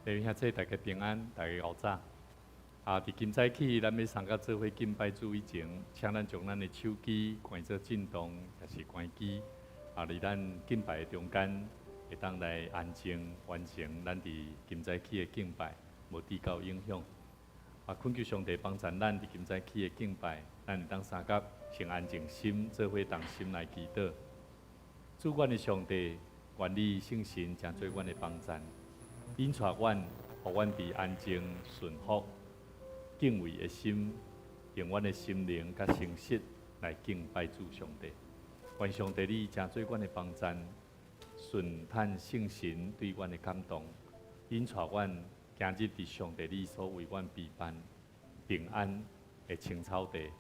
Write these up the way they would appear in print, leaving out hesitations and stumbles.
弟兄姊妹，大家平安，大家𠢕早。啊，佇今早起，咱欲相佮做伙敬拜主以前，請咱將咱的手機關做震動，抑是關機。啊，佇咱敬拜的中間，會當來安靜完成咱佇今早起的敬拜，無致到影響。啊，懇求上帝幫助咱佇今早起的敬拜，咱會當相佮先安靜心，做伙同心來祈禱。主阮的上帝，願你聖神成做阮的幫贊，引帶阮，予阮佇安靜、順服、敬畏的心，用阮的心靈佮誠實來敬拜主上帝。願上帝你成做阮的幫贊，順趁聖神對阮的感動，引帶阮行入佇上帝你所為阮備辦平安的青草地，予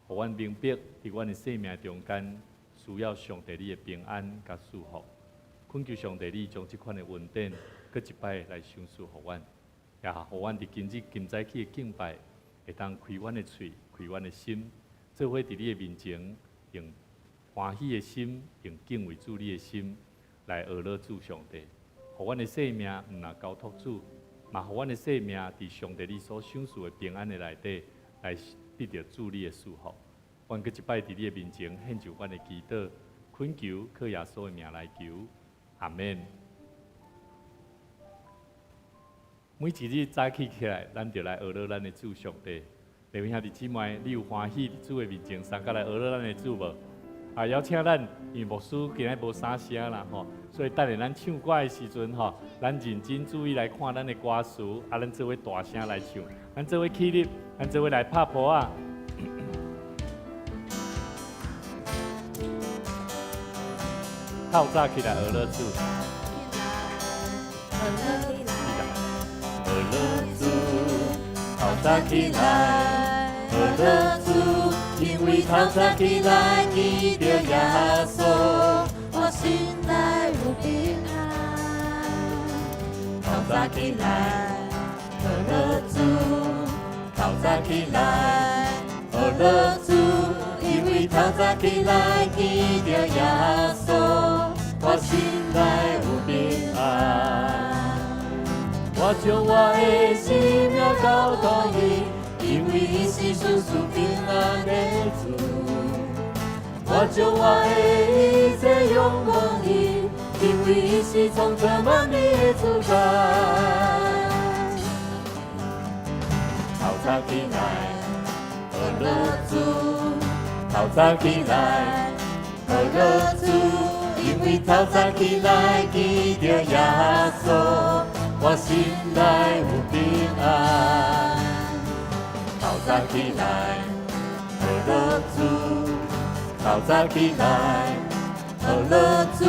阮明白佇阮的生命中間需要上帝你的平安佮祝福。懇求上帝你將這款的恩典，閣一擺來賞賜予阮，也予阮佇今日今早起的敬拜，會當開阮的喙，開阮的心，做伙佇你的面前，用歡喜的心，用敬畏主你的心來學樂主上帝，予阮的生命毋但交託主，嘛予阮的生命佇上帝你所賞賜的平安的內底，來得著主你的祝福。阮閣一擺佇你的面前獻上阮的祈禱，懇求靠耶穌的名來求，阿門。每一日早起起來，咱就來學樂咱的主上帝。弟兄兄弟姊妹，你有歡喜佇主的面前，相佮來學樂咱的主無？啊，邀請咱，因為牧師今仔無啥聲啦吼，所以等下咱唱歌的時陣吼，咱認真注意來看咱的歌詞，啊，咱做伙大聲來唱，咱做伙起立，咱做伙來拍噗仔。透早起來學樂主。學樂主，透早起來，學樂主，因為透早起來見著耶穌，我心內有平安。透早起來，學樂主，透早起來，學樂主，因為透早起來見著耶穌，我心內有平安。我將我的生命交託伊，因為伊是賞賜平安的主。我將我的一切仰望伊，因為伊是創造萬物的主宰。透早起來，學樂主，透早起來，學樂主，因為透早起來見著耶穌，我心內有平安。透早起來，學樂主，透早起來，學樂主，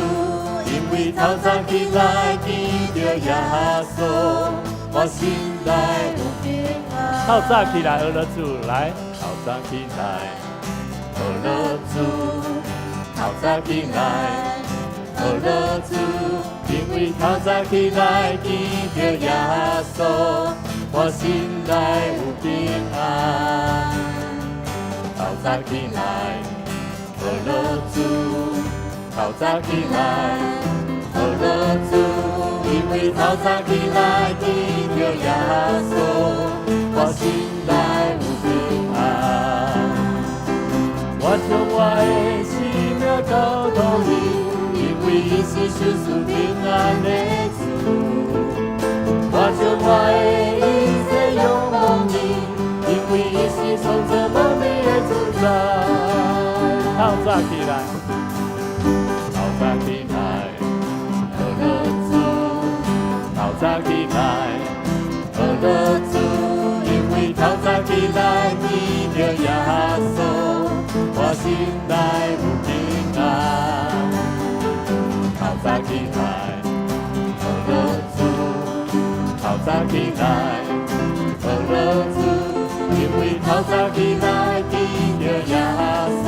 因為透早起來見著耶穌，我心內有平安。透早起來，學樂主，來，透早起來，學樂主，透早起來，學樂主，因為透早起來見著耶穌，我心內有平安。透早起來，學樂主，透早起來，學樂主，因為透早起來見著耶穌，我心內有平安。我將我的生命交託伊，因為伊是賞賜平安的主。我將我的一切仰望伊，因為伊是創造萬物的主宰。透早起來，透早起來，學樂主，透早起來，學樂主，因為透早起來見著耶穌，我心內有平安。透早起來，學樂主，透早起來，學樂主，因為透早起來見著耶穌，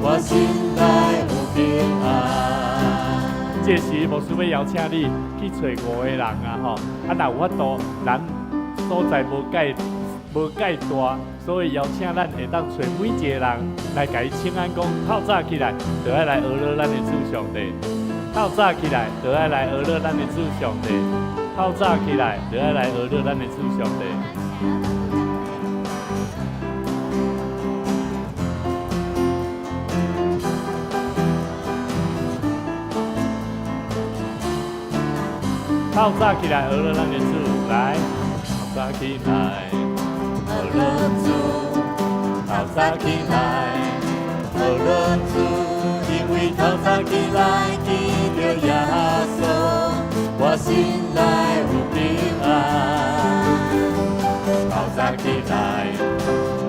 我心內有平安。這時牧師欲邀請你去揣五个人啊吼，啊若有法度，咱所在無蓋大，所以邀請咱會當揣每一个人來共伊請安講，透早起來，就愛來學樂咱的主上帝。透早起來，就愛來學樂咱的主上帝。透早起來，就愛來學著咱的主上帝。透早起來，學著咱的主，來，透早起來，學著主，透早起來，學著主，因為透早起來見著耶穌，我心內有平安。透早起來，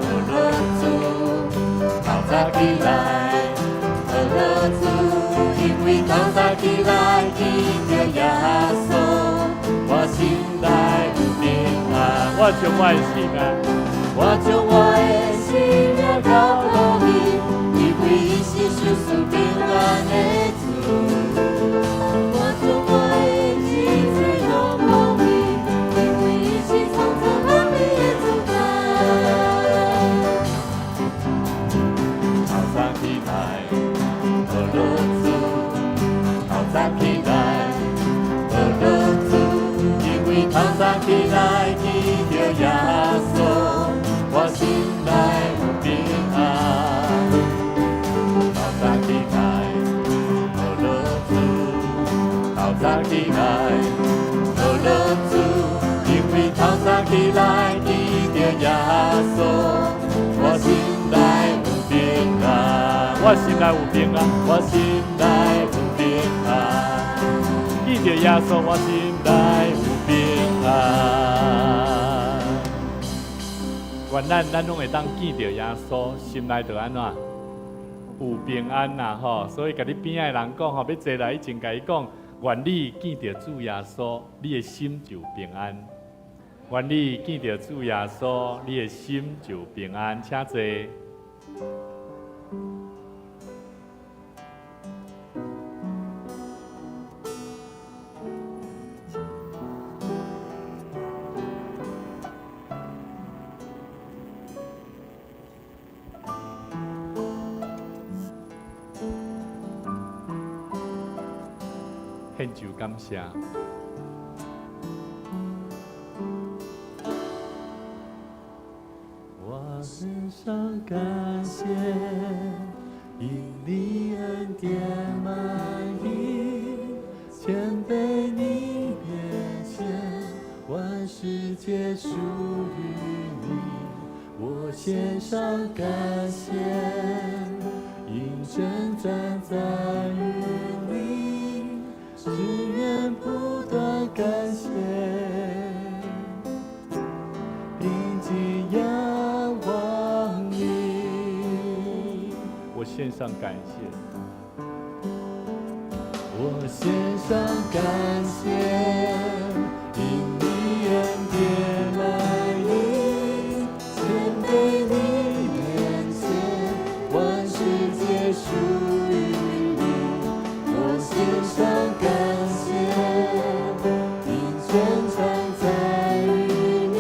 學著主，透早起來，學著主，因為透早起來見著耶穌，我心內有平安。我將我的性命，我將我的性命交託你，因為伊是賞賜平安的主。我將我的一切仰望你，因為伊是創造萬物的主宰。透早起來，學著主，透早起來，學著主，因為透早起來見著耶穌，我心內有平安。透早起來，學著主，透早起來，學著主，因為透早起來見著耶穌，我心內有平安。我心內有平安，我心內有平安。見著耶穌，我心內有平安。願咱攏會當見著耶穌，心內就按怎有平安啦吼。所以共你邊仔的人講吼，欲坐來以前，共伊講，願你見著主耶穌，你的心就平安。願你見著主耶穌，你的心就平安。請坐。獻上感謝。我獻上感謝，因你恩典滿溢，謙卑你面前，萬事皆屬於你。我獻上感謝，因征戰在於你，只願不斷感謝，定睛仰望你。我獻上感謝，我獻上感謝，因你恩典滿溢，謙卑你面前，萬事皆屬於你。我獻上感謝，因征戰在於你，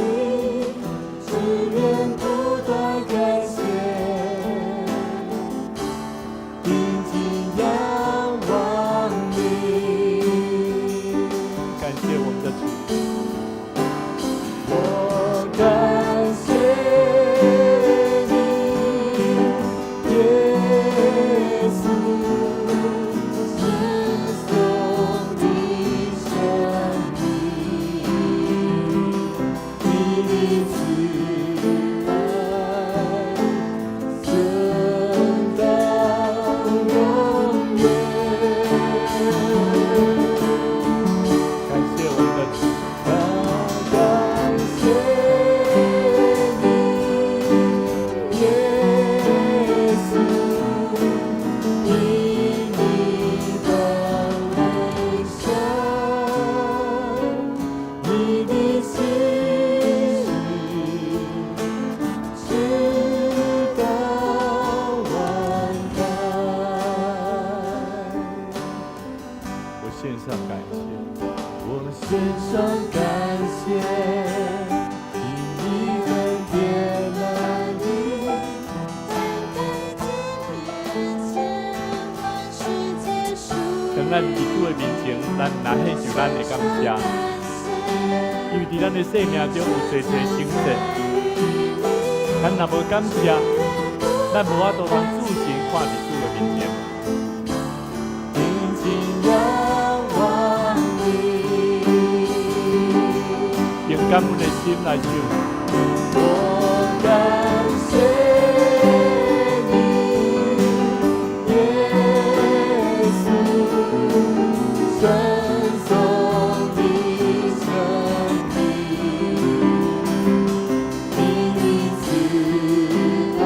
只願不斷感謝，定睛仰望你。感謝我們的主，我感謝你，耶穌，賜送的生命，你的慈愛存到永遠。感謝我們的主，我感謝你，耶穌，因你的為神，你的信實直到萬代。我獻上感謝，我獻上感謝，因你恩典滿溢，在你面前，萬事皆屬當咱佇主的面前，咱來獻上咱的感謝。佇咱的生命中有濟濟成績，咱若無感謝，咱無法度通自信看佇主的面前。定睛仰望你，用感恩的心來唱。我感謝你，耶穌，稱頌你聖名，你的慈愛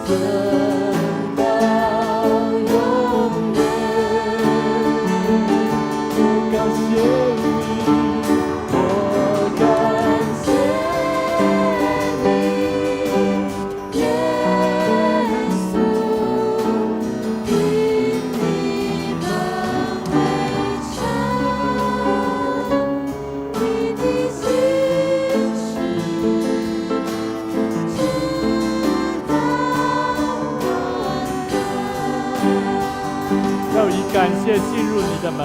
存到永遠。我感謝你，我感謝你，耶穌，因你本為善，你的信實直到萬代。要以感謝進入你的門，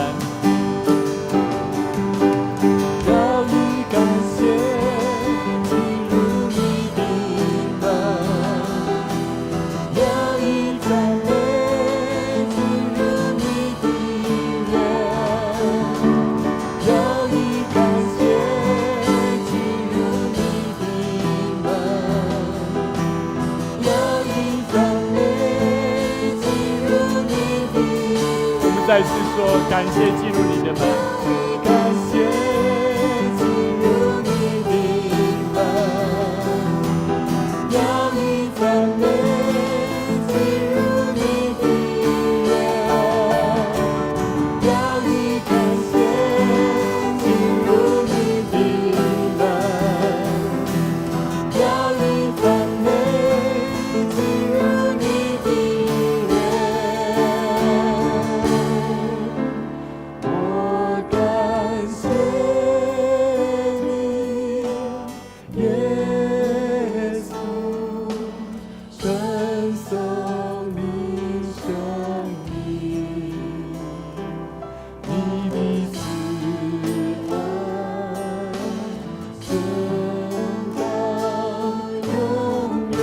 要以感謝進入你的門，要以讚美進入你的院，要以感謝進入你的門，要以讚美進入你的我們再次說感謝進入你的門，感謝進入你的門，要以讚美進入你的院，要以感謝進入你的門，要以讚美進入你的院。我感謝你，耶穌，稱頌你聖名，你的慈愛存到永遠。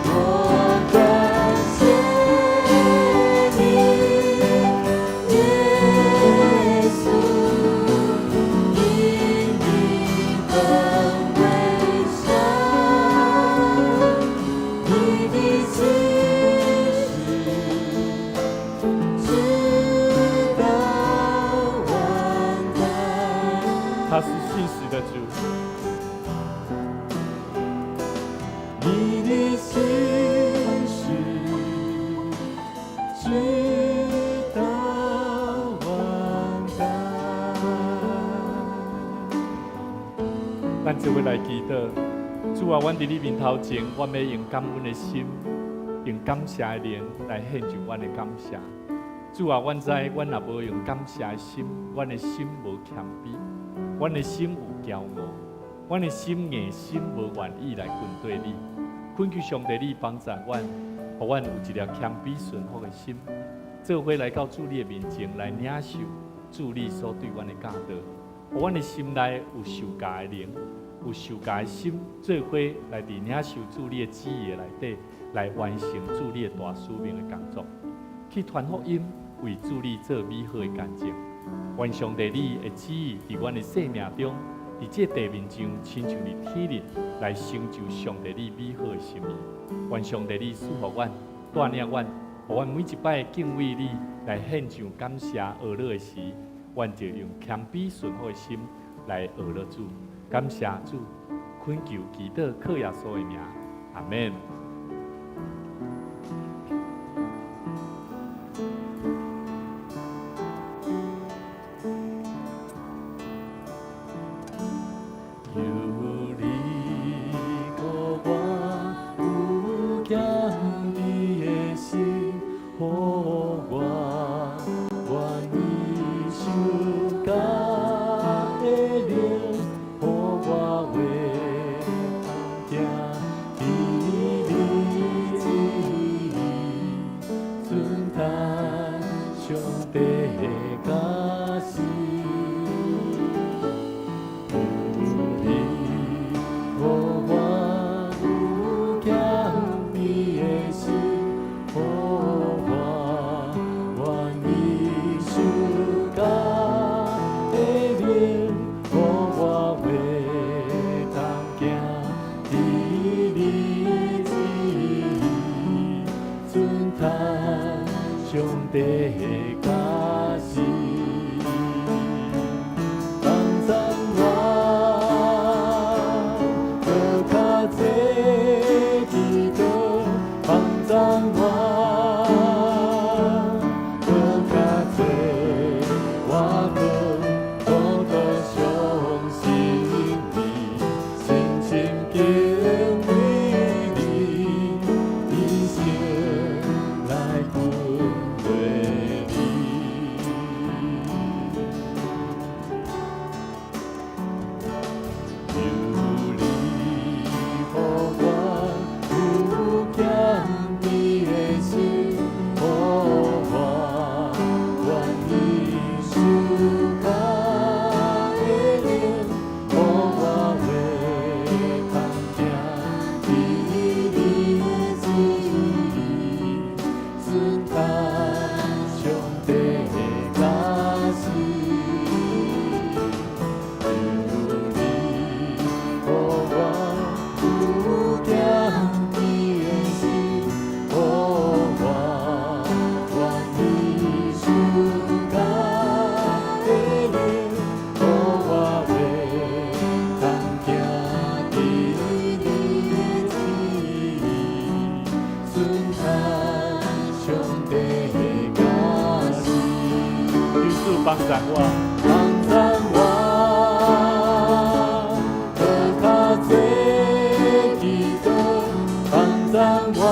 我感謝你，耶穌，因你本為善，你的信實直到萬代。他是信實的主。你的信實直到萬代。咱做伙來祈禱，主啊，阮佇你面頭前，阮欲用感恩的心，用感謝的靈來獻上阮的感謝。主啊，阮知阮若無用感謝的心，阮的心無謙卑，阮的心有驕傲，阮的心硬心無願意來跟綴你。懇求上帝你幫助阮，予阮有一粒謙卑順服的心，做伙來到主你的面前來領受主你所對阮的教導，予阮的心內有受教的靈，有受教的心，做伙來佇領受主你的旨意的內底，來完成主你的大使命的工作，去傳福音，為主你做美好的見證。願上帝你的旨意佇阮的生命中，佇這地面上，親像佇天日來成就上帝你美好的心意。願上帝你賜福阮，帶領阮，予阮每一擺敬畏你，來獻上感謝阿樂的時，阮就用謙卑順服的心來阿樂主，感謝主，懇求祈禱靠耶穌的名，阿們。有你予我有謙卑的心，予我願意受教的靈，予我話通行佇你靈，予我會當行佇你旨意，遵趁上帝的教示。幫贊我，閣較濟祈禱，幫贊我，閣較濟倚靠，獨獨相信你，深深敬畏你，一生來跟隨你。求你予我有謙卑的心，予我願意受教的靈，予我會當行佇你旨意，遵趁上帝的教示。求你予我有謙卑的心，予我願意受教的靈，予我會當行佇你旨意，遵趁上帝的教示。求主幫贊我，幫贊我，閣較濟祈禱，幫贊我，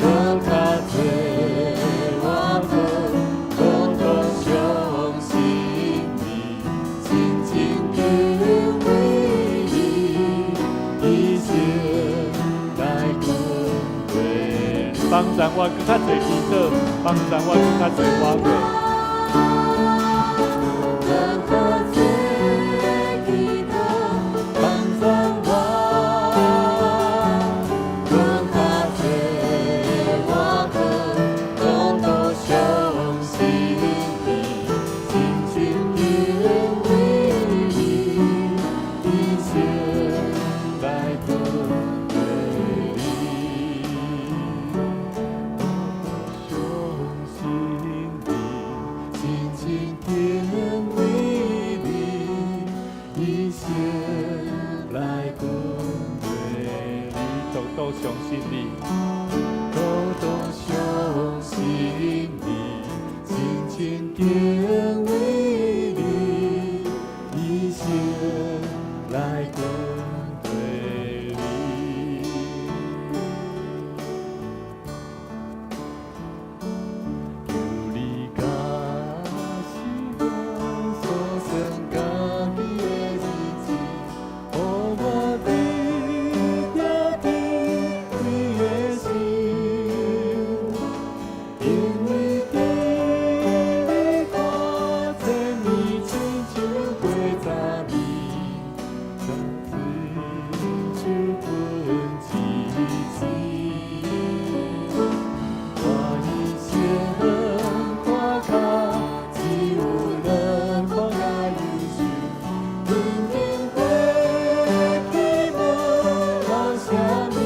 閣較濟倚靠，獨獨相信你，深深敬畏你，一生來跟隨你。幫贊我閣較濟祈禱，幫贊我閣較濟倚靠。閣較濟祈禱，幫贊我，閣較濟倚靠，獨獨相信你，深深敬畏你，一生來跟隨你。獨獨相信你，深深敬畏你，一生來跟隨你。獨獨相信你，獨獨相信你，深深敬畏你，一生來跟隨你。求你教示我所剩家己的日子，予我伫遐敬畏的心，因為佇你看千年親像過昨暝，親像睏一時。我一生看較只有兩款仔憂愁，明明過去無留啥物，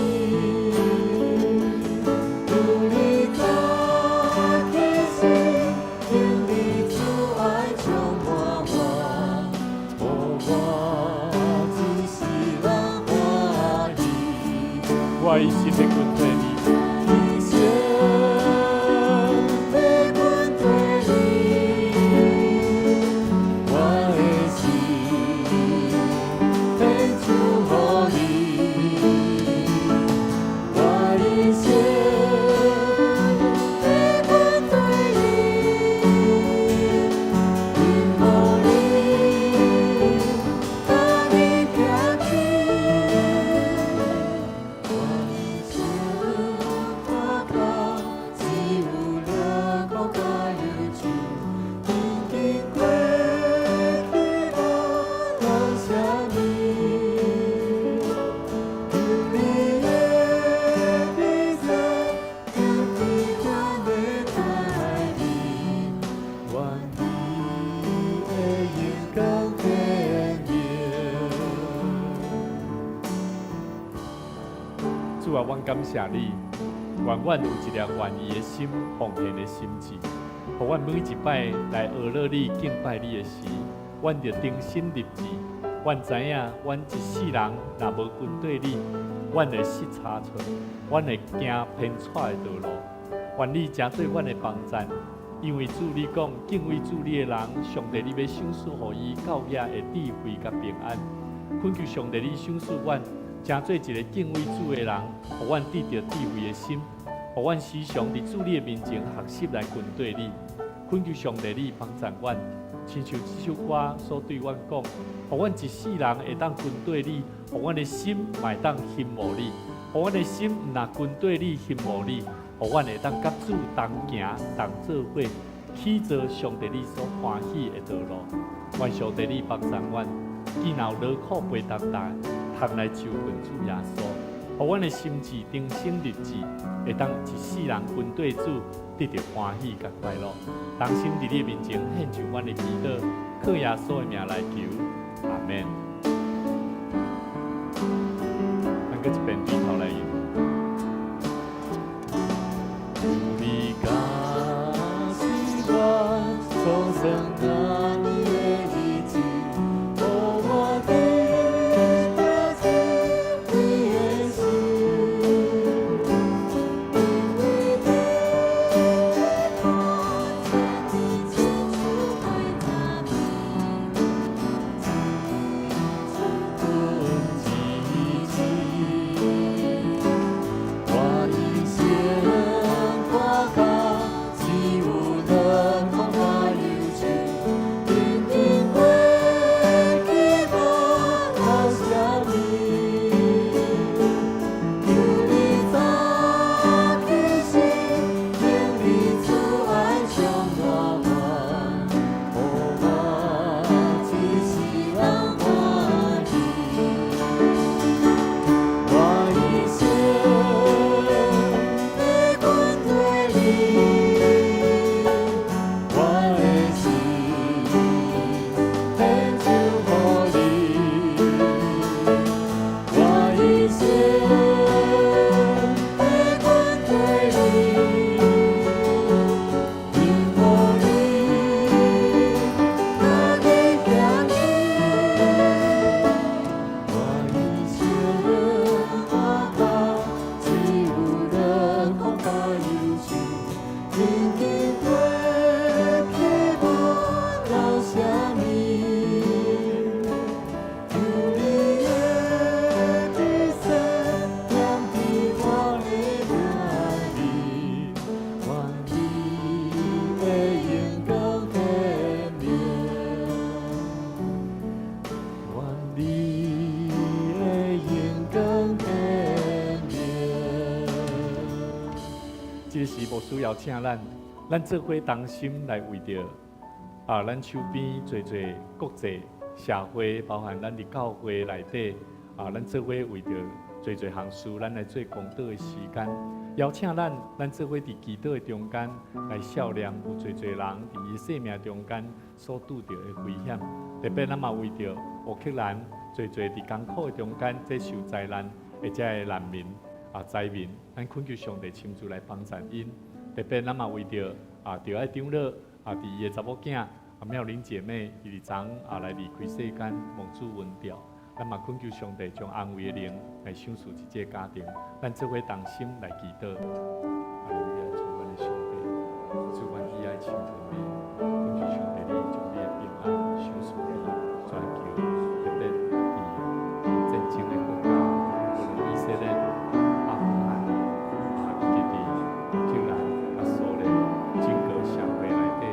求你早起時，經歷主愛充滿我，予我一世人歡喜。我一生欲跟隨你，一生欲跟隨你，我的心獻出予你，我一生欲跟隨你，因無你家己行去，我一生。主啊，阮感謝你，願阮有一粒願意的心、奉獻的心志，予阮每一擺來學樂你、敬拜你的時，阮就定心立志。阮知影，阮一世人若無跟綴你，阮會失差錯，阮會行偏躍的道路。願你成做阮的幫贊，因為主你講，敬畏主你的人，上帝你欲賞賜予伊夠額的智慧佮平安。懇求上帝你賞賜阮，成做一个敬畏主的人，予阮得著智慧的心，予阮時常佇主你的面前學習來跟綴你。懇求上帝你幫贊阮，親像這首歌所對阮講，予阮一世人會當跟綴你，予阮的心嘛會當欣慕你，予阮的心毋若跟綴你、欣慕你，予阮會當佮主同行、同做伙，去做上帝你所歡喜的道路。願上帝你幫贊阮，既若有勞苦背擔擔，通來就近主耶穌，予阮的心志定心立志，會當一世人跟綴主，得著歡喜佮快樂。同心佇你面前獻上阮的祈禱，靠耶穌的名來求，阿門。咱閣一遍對頭來吟。求你教示我，創算咱的意志，予我得著智慧的心，因為你看見你清楚回答你，本一志，我一生看甲只有軟風甲憂愁，認真過去無留啥物。求你早起時，願你慈愛充滿我，予我一世人歡喜。我一生欲跟綴你，我的心獻上予你，我一生欲跟綴你，欣慕你。家己行去。我一生看甲只有軟風佮憂愁，認真過去無留啥物。求你的美色踮佇我的命裡，願你的榮光顯明，願你的榮光顯明。這個時牧師邀請咱，咱做伙同心來為著啊，咱手邊濟濟國際社會，包含咱佇教會內底啊，咱做伙為著濟濟項事，咱來做公禱的時間。邀請咱，咱做伙佇祈禱的中間來數念有濟濟人佇伊生命中間所拄著的危險。特別咱嘛為著烏克蘭濟濟佇艱苦的中間，這受災難的這个難民啊災民，咱懇求上帝親自來幫贊𪜶。特別咱嘛為著啊，著愛長老啊，佇伊的查某囝啊妙玲姐妹，伊佇昨啊來離開世間，蒙主恩召。咱嘛懇求上帝將安慰的靈來賞賜這個家庭，咱做伙同心來祈禱。哈利路亞，主阮的上帝，主阮喜愛親近你，懇求上帝你將你的平安賞賜予全球，特別佇戰爭的國家，無論以色列、阿富汗啊，以及佇烏克蘭、佮蘇聯整個社會內底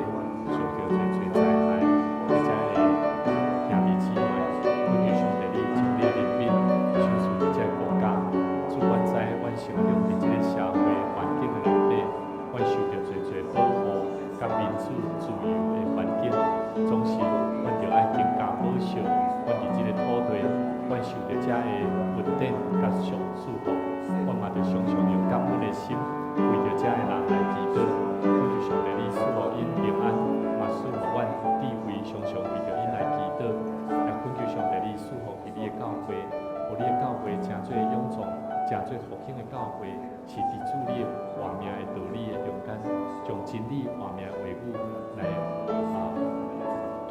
受著濟濟災害，或者會兄弟姊妹，懇求上帝你將你的憐憫賞賜佇這個國家。主，阮知阮成長佇這個社會環境的內底，阮受著濟濟保護佮民主自由的環境，總是阮著愛更加保守。阮佇這個土地，阮受著遮的恩典佮祝福，阮嘛著常常用感恩的心，為著遮的人來祈禱。懇求上帝你賜予𪜶平安，嘛賜予阮有智慧，常常為著𪜶來祈禱。也懇求上帝你賜福佇你的教會，予你的教會成做勇壯、成做復興的教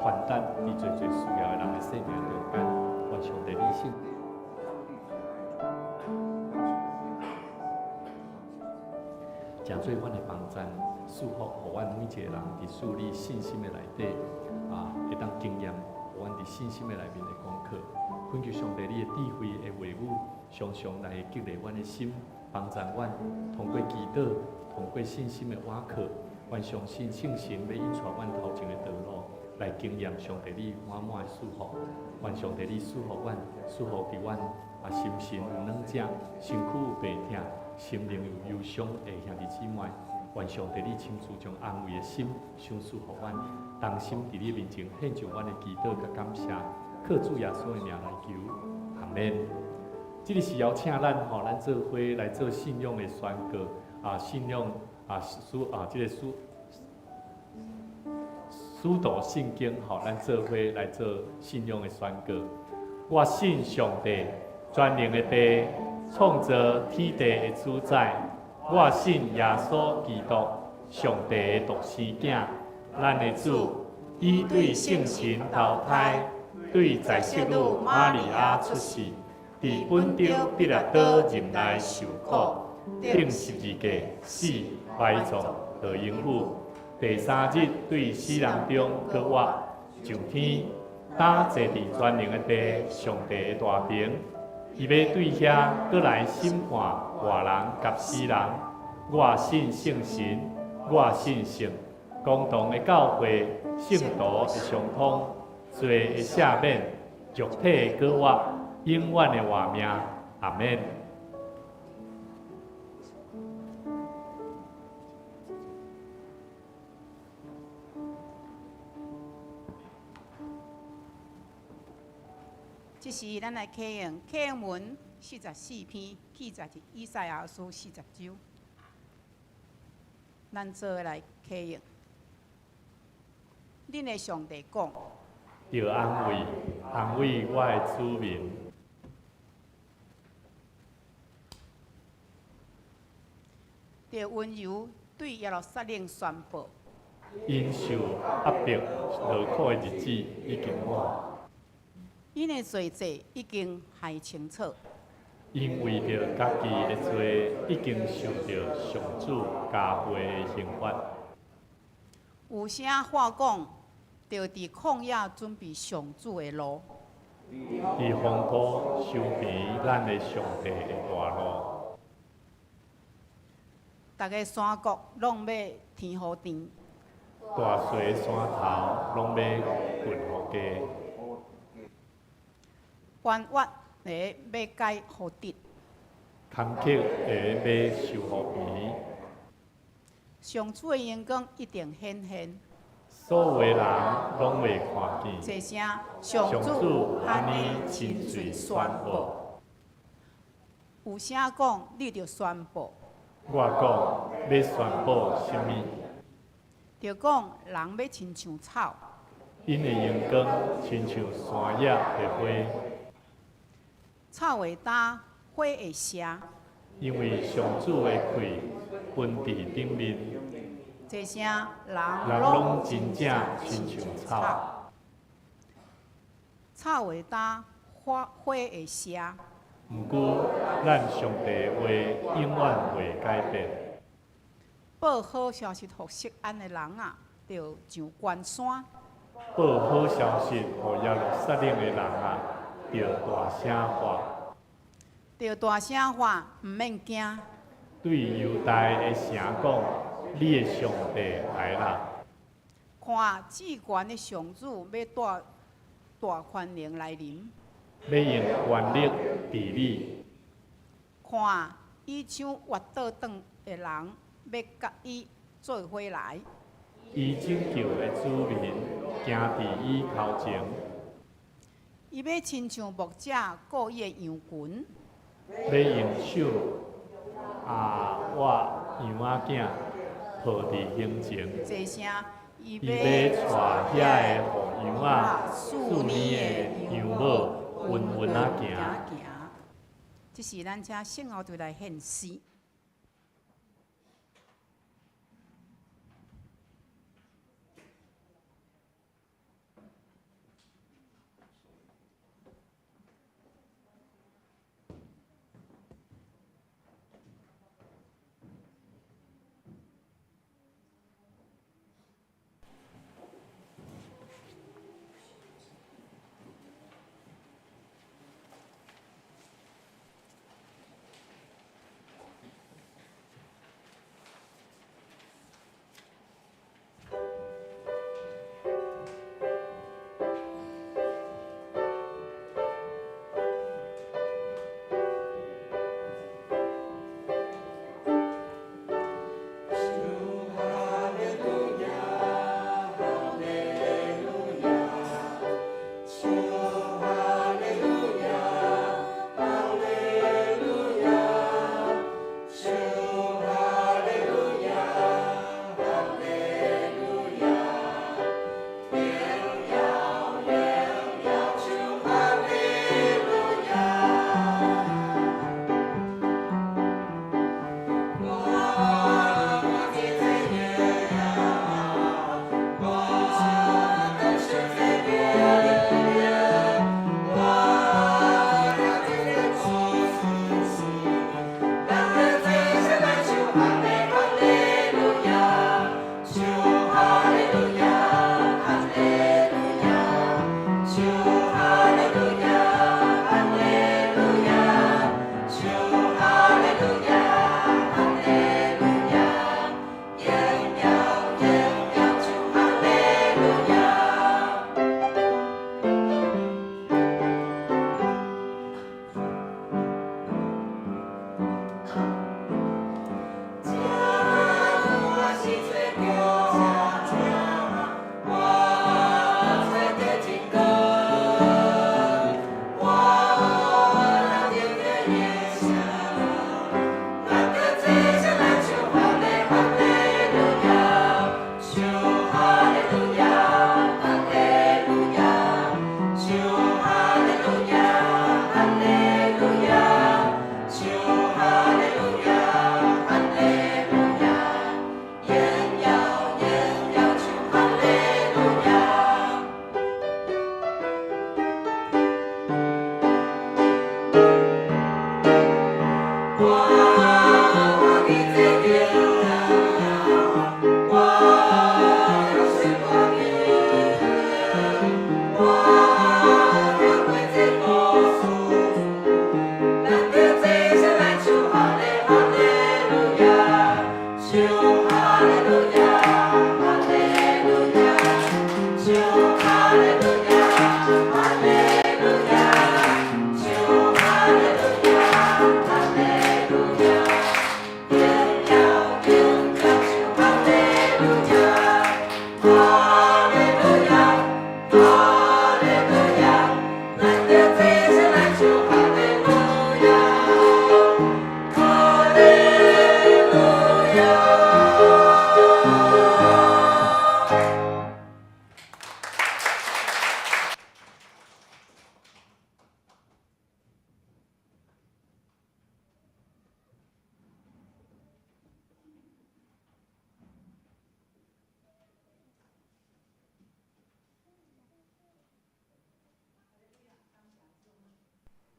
傳達佇濟濟需要的人的生命中間，願上帝你聖。誠做阮的幫贊，賜福予阮每一个人佇樹立信心的內底，啊，會當經驗，予阮佇信心的內面的功課。懇求上帝你的智慧的話語，常常來激勵阮的心，幫助阮通過祈禱，通過信心的倚靠，阮相信聖神欲引帶阮頭前的道路，來經驗上帝你滿滿的祝福。願上帝你賜福阮，賜福佇阮啊心神有軟弱，身軀有病痛，心靈有憂傷的兄弟姊妹，願上帝你親自將安慰的心賞賜予阮，同心佇你面前獻上阮的祈禱佮感謝，靠主耶穌的名來求，阿們。這个是邀請咱吼，咱做伙來做信仰的宣告啊，信仰啊，使啊，這个使徒信經吼，咱做伙來做信仰的宣告。我信上帝，全能的父，創造天地的主宰。我信耶穌基督，上帝的獨生囝，咱的主，伊對聖神投胎，對在聖女瑪利亞出世，佇本丟彼拉多任內受苦，釘十字架死，埋葬，落陰府，第三日對死人中閣活，上天，擔坐佇全能的父上帝的大爿，伊欲對遐閣來審判活人佮死人。我信聖神，我信聖公同的教會，聖徒的相通，罪的赦免，肉體的閣活，永遠的活命。阿們。這時，咱來啟用啟用文44篇，記載佇以賽亞書40章。咱做伙來啟用。恁的上帝講。著安慰，安慰我的子民。著溫柔對耶路撒冷宣布。𪜶受壓迫勞苦的日子已經滿。𪜶的罪債已經還清楚。𪜶為著家己的罪，已經受著上主加倍的刑罰。有聲喊講，著佇曠野準備上主的路。佇荒土修平咱的上帝的大路。逐个山谷攏欲添予甜。大細山頭攏欲勻予低。彎彎的欲改予直。坎曲的欲修予平。上主的榮光一定顯現。所有的人攏會看見。這聲上主按呢親嘴宣布。有聲講，你著宣布。我講，欲宣布啥物？著講人欲親像草。𪜶的榮光親像山野的花。草會焦，花會謝。因為上主的氣噴佇頂面。這聲人人攏真正親像草。草會焦，花會謝。毋過，咱上帝的話永遠袂改變。報好消息予錫安的人啊，著上懸山。報好消息予耶路撒冷的人啊，著大聲喊。著大聲喊，毋免驚。對猶大的城講：你的上帝來啦！看，至懸的上主欲帶大權能來臨。欲用權力治理。看，伊搶越倒轉的人，欲佮伊做伙來。伊拯救的子民，行佇伊頭前。伊欲親像牧者顧伊的羊群。欲用手阿倚羊仔囝，抱佇胸前。這聲伊伊欲帶遐个予羊仔4年的羊母穩穩仔行。這是咱請聖樂隊來獻詩。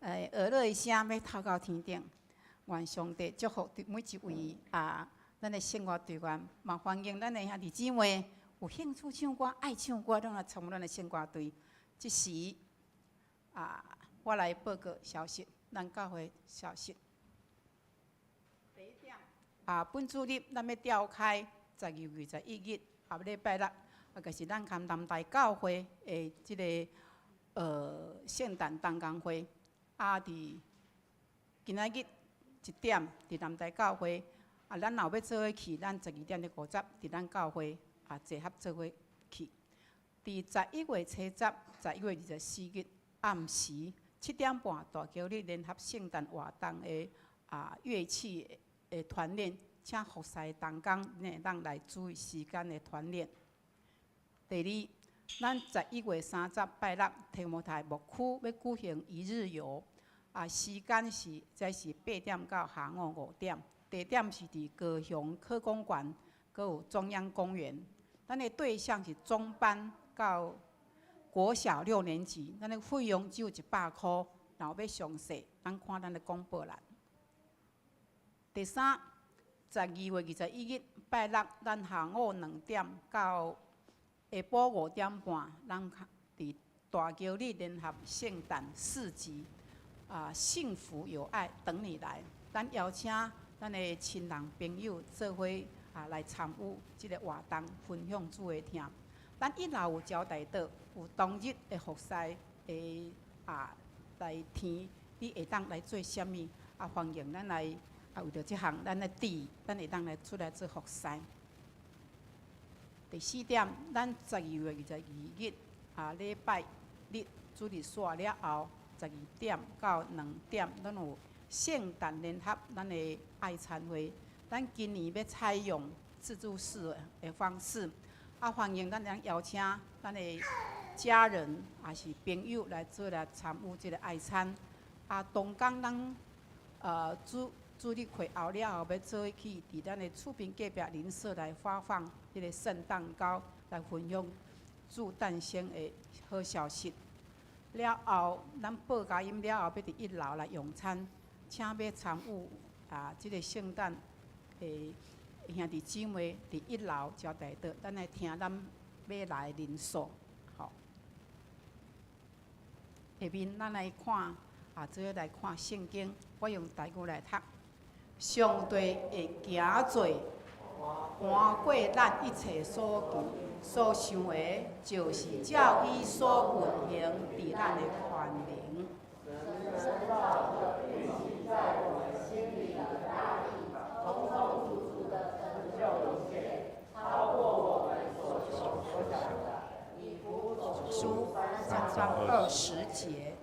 呵樂的聲欲透到天頂，願上帝祝福每一位啊，咱的聖樂隊員，嘛歡迎咱的兄弟姊妹有興趣唱歌、愛唱歌，攏來參與咱的聖歌隊。這時啊，我來報告消息，咱教會消息。第一點，啊，本主日咱欲調開12月21日，後禮拜六，啊，就是咱崁南大教會的這个聖誕同工會。啊，佇今仔日1點，佇南大教會。啊，咱若有欲做伙去，咱12點50，佇咱教會啊集合做伙去。佇11月初10，11月24日暗時7點半，大橋里聯合聖誕活動的啊樂器的團練，請服侍同工，恁會當來注意時間的團練。第二，咱11月30拜六，提摩太牧區欲舉行一日遊，啊，時間是這是8點到下午5點，地點是佇高雄科工館，閣有中央公園。咱的對象是中班到國小六年級，咱的費用只有100箍，若有欲詳細，咱看咱的廣播欄。第三，12月21日拜六，咱下午2點到下晡5點半，咱佇大橋里聯合聖誕市集，啊，幸福有愛等你來。咱邀請咱的親人朋友做伙啊來參與這个活動，分享主的疼。咱一樓有招待桌，有當日的服侍的啊來聽，你會當來做啥物？啊，歡迎咱來啊，為著這項咱的地，咱會當來出來做服侍。第四點，咱12月22日啊，禮拜日主日煞了後，12點到2點，咱有聖誕聯合咱的愛餐會。咱今年欲採用自助式的方式，啊，歡迎咱來邀請咱的家人抑是朋友來做來參與這个愛餐。啊，當工咱主日會後了後，欲做伙去佇咱的厝邊隔壁鄰舍來發放彼个聖誕糕，來分享主誕生的好消息。了後，咱報佳音了後，欲佇一樓來用餐，請欲參與啊，這个聖誕的兄弟姊妹佇一樓招待桌，咱來聽咱欲來的人數。好，下面咱來看啊，做伙來看聖經，我用台語來讀。上帝會行做瞞過咱一切所求所想的，就是照伊所運行佇咱的權能。神照著運行在我們心裡的大力，充充足足的成就一切，超過我們所求所想的。以弗所書3章20節。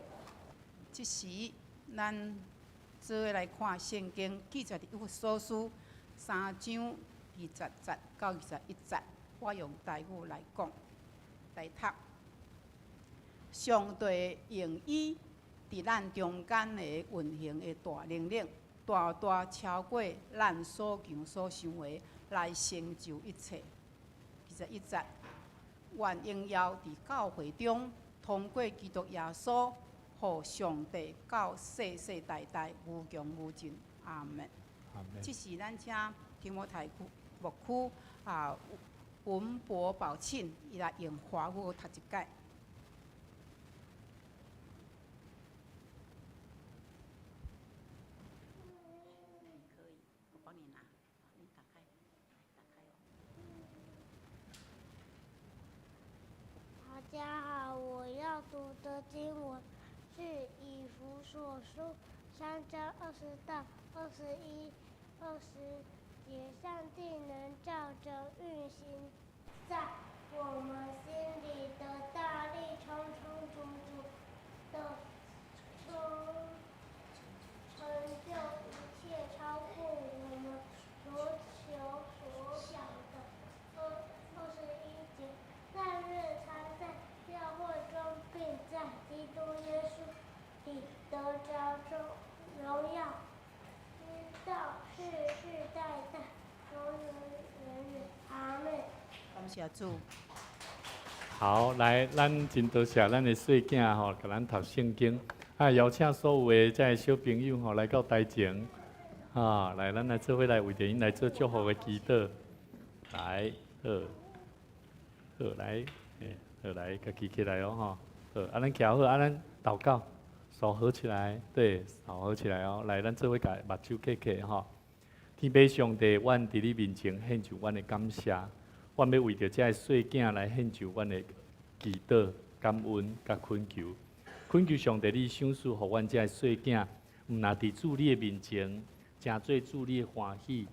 這時，咱做伙來看聖經，記載佇以弗所書3章20節到21節。我用台語來講，來讀。上帝用伊佇咱中間的運行的大能力，大大超過咱所求所想的，來成就一切。21節，願榮耀佇教會中，通過基督耶穌，予上帝到世世代代無窮無盡。阿門。阿門。這是咱請提摩太牧區啊文博寶慶，伊來用華語讀一擺。可以，我幫你拿，你打開，打開哦。大家好，我要讀的經文是以弗所書3章20到21、20節。上帝能照著運行在我們心裡的大力，充充足足的成就一切，超過我們所求所想的。21節，但願常在教會中，並在基督耶穌裡得著榮耀，直到世世代代，永永遠遠。阿門。感謝主。好，來，咱真多謝咱的細囝吼，共咱讀聖經。啊，邀請所有的這个小朋友吼來到台前，啊，來，咱來做伙來為著𪜶來做祝福的祈禱。來，好，好來，好來，家己起來哦吼。好，啊，咱徛好，啊，咱禱告，手合起來，對，手合起來哦。來，咱做伙共目睭瞌瞌吼。天父上帝，阮佇你面前獻上阮的感謝，阮欲為著這个細囝來獻上阮的祈禱、感恩佮懇求。懇求上帝，你賞賜予阮這个細囝，毋但佇主你的面前，成做主你的歡喜，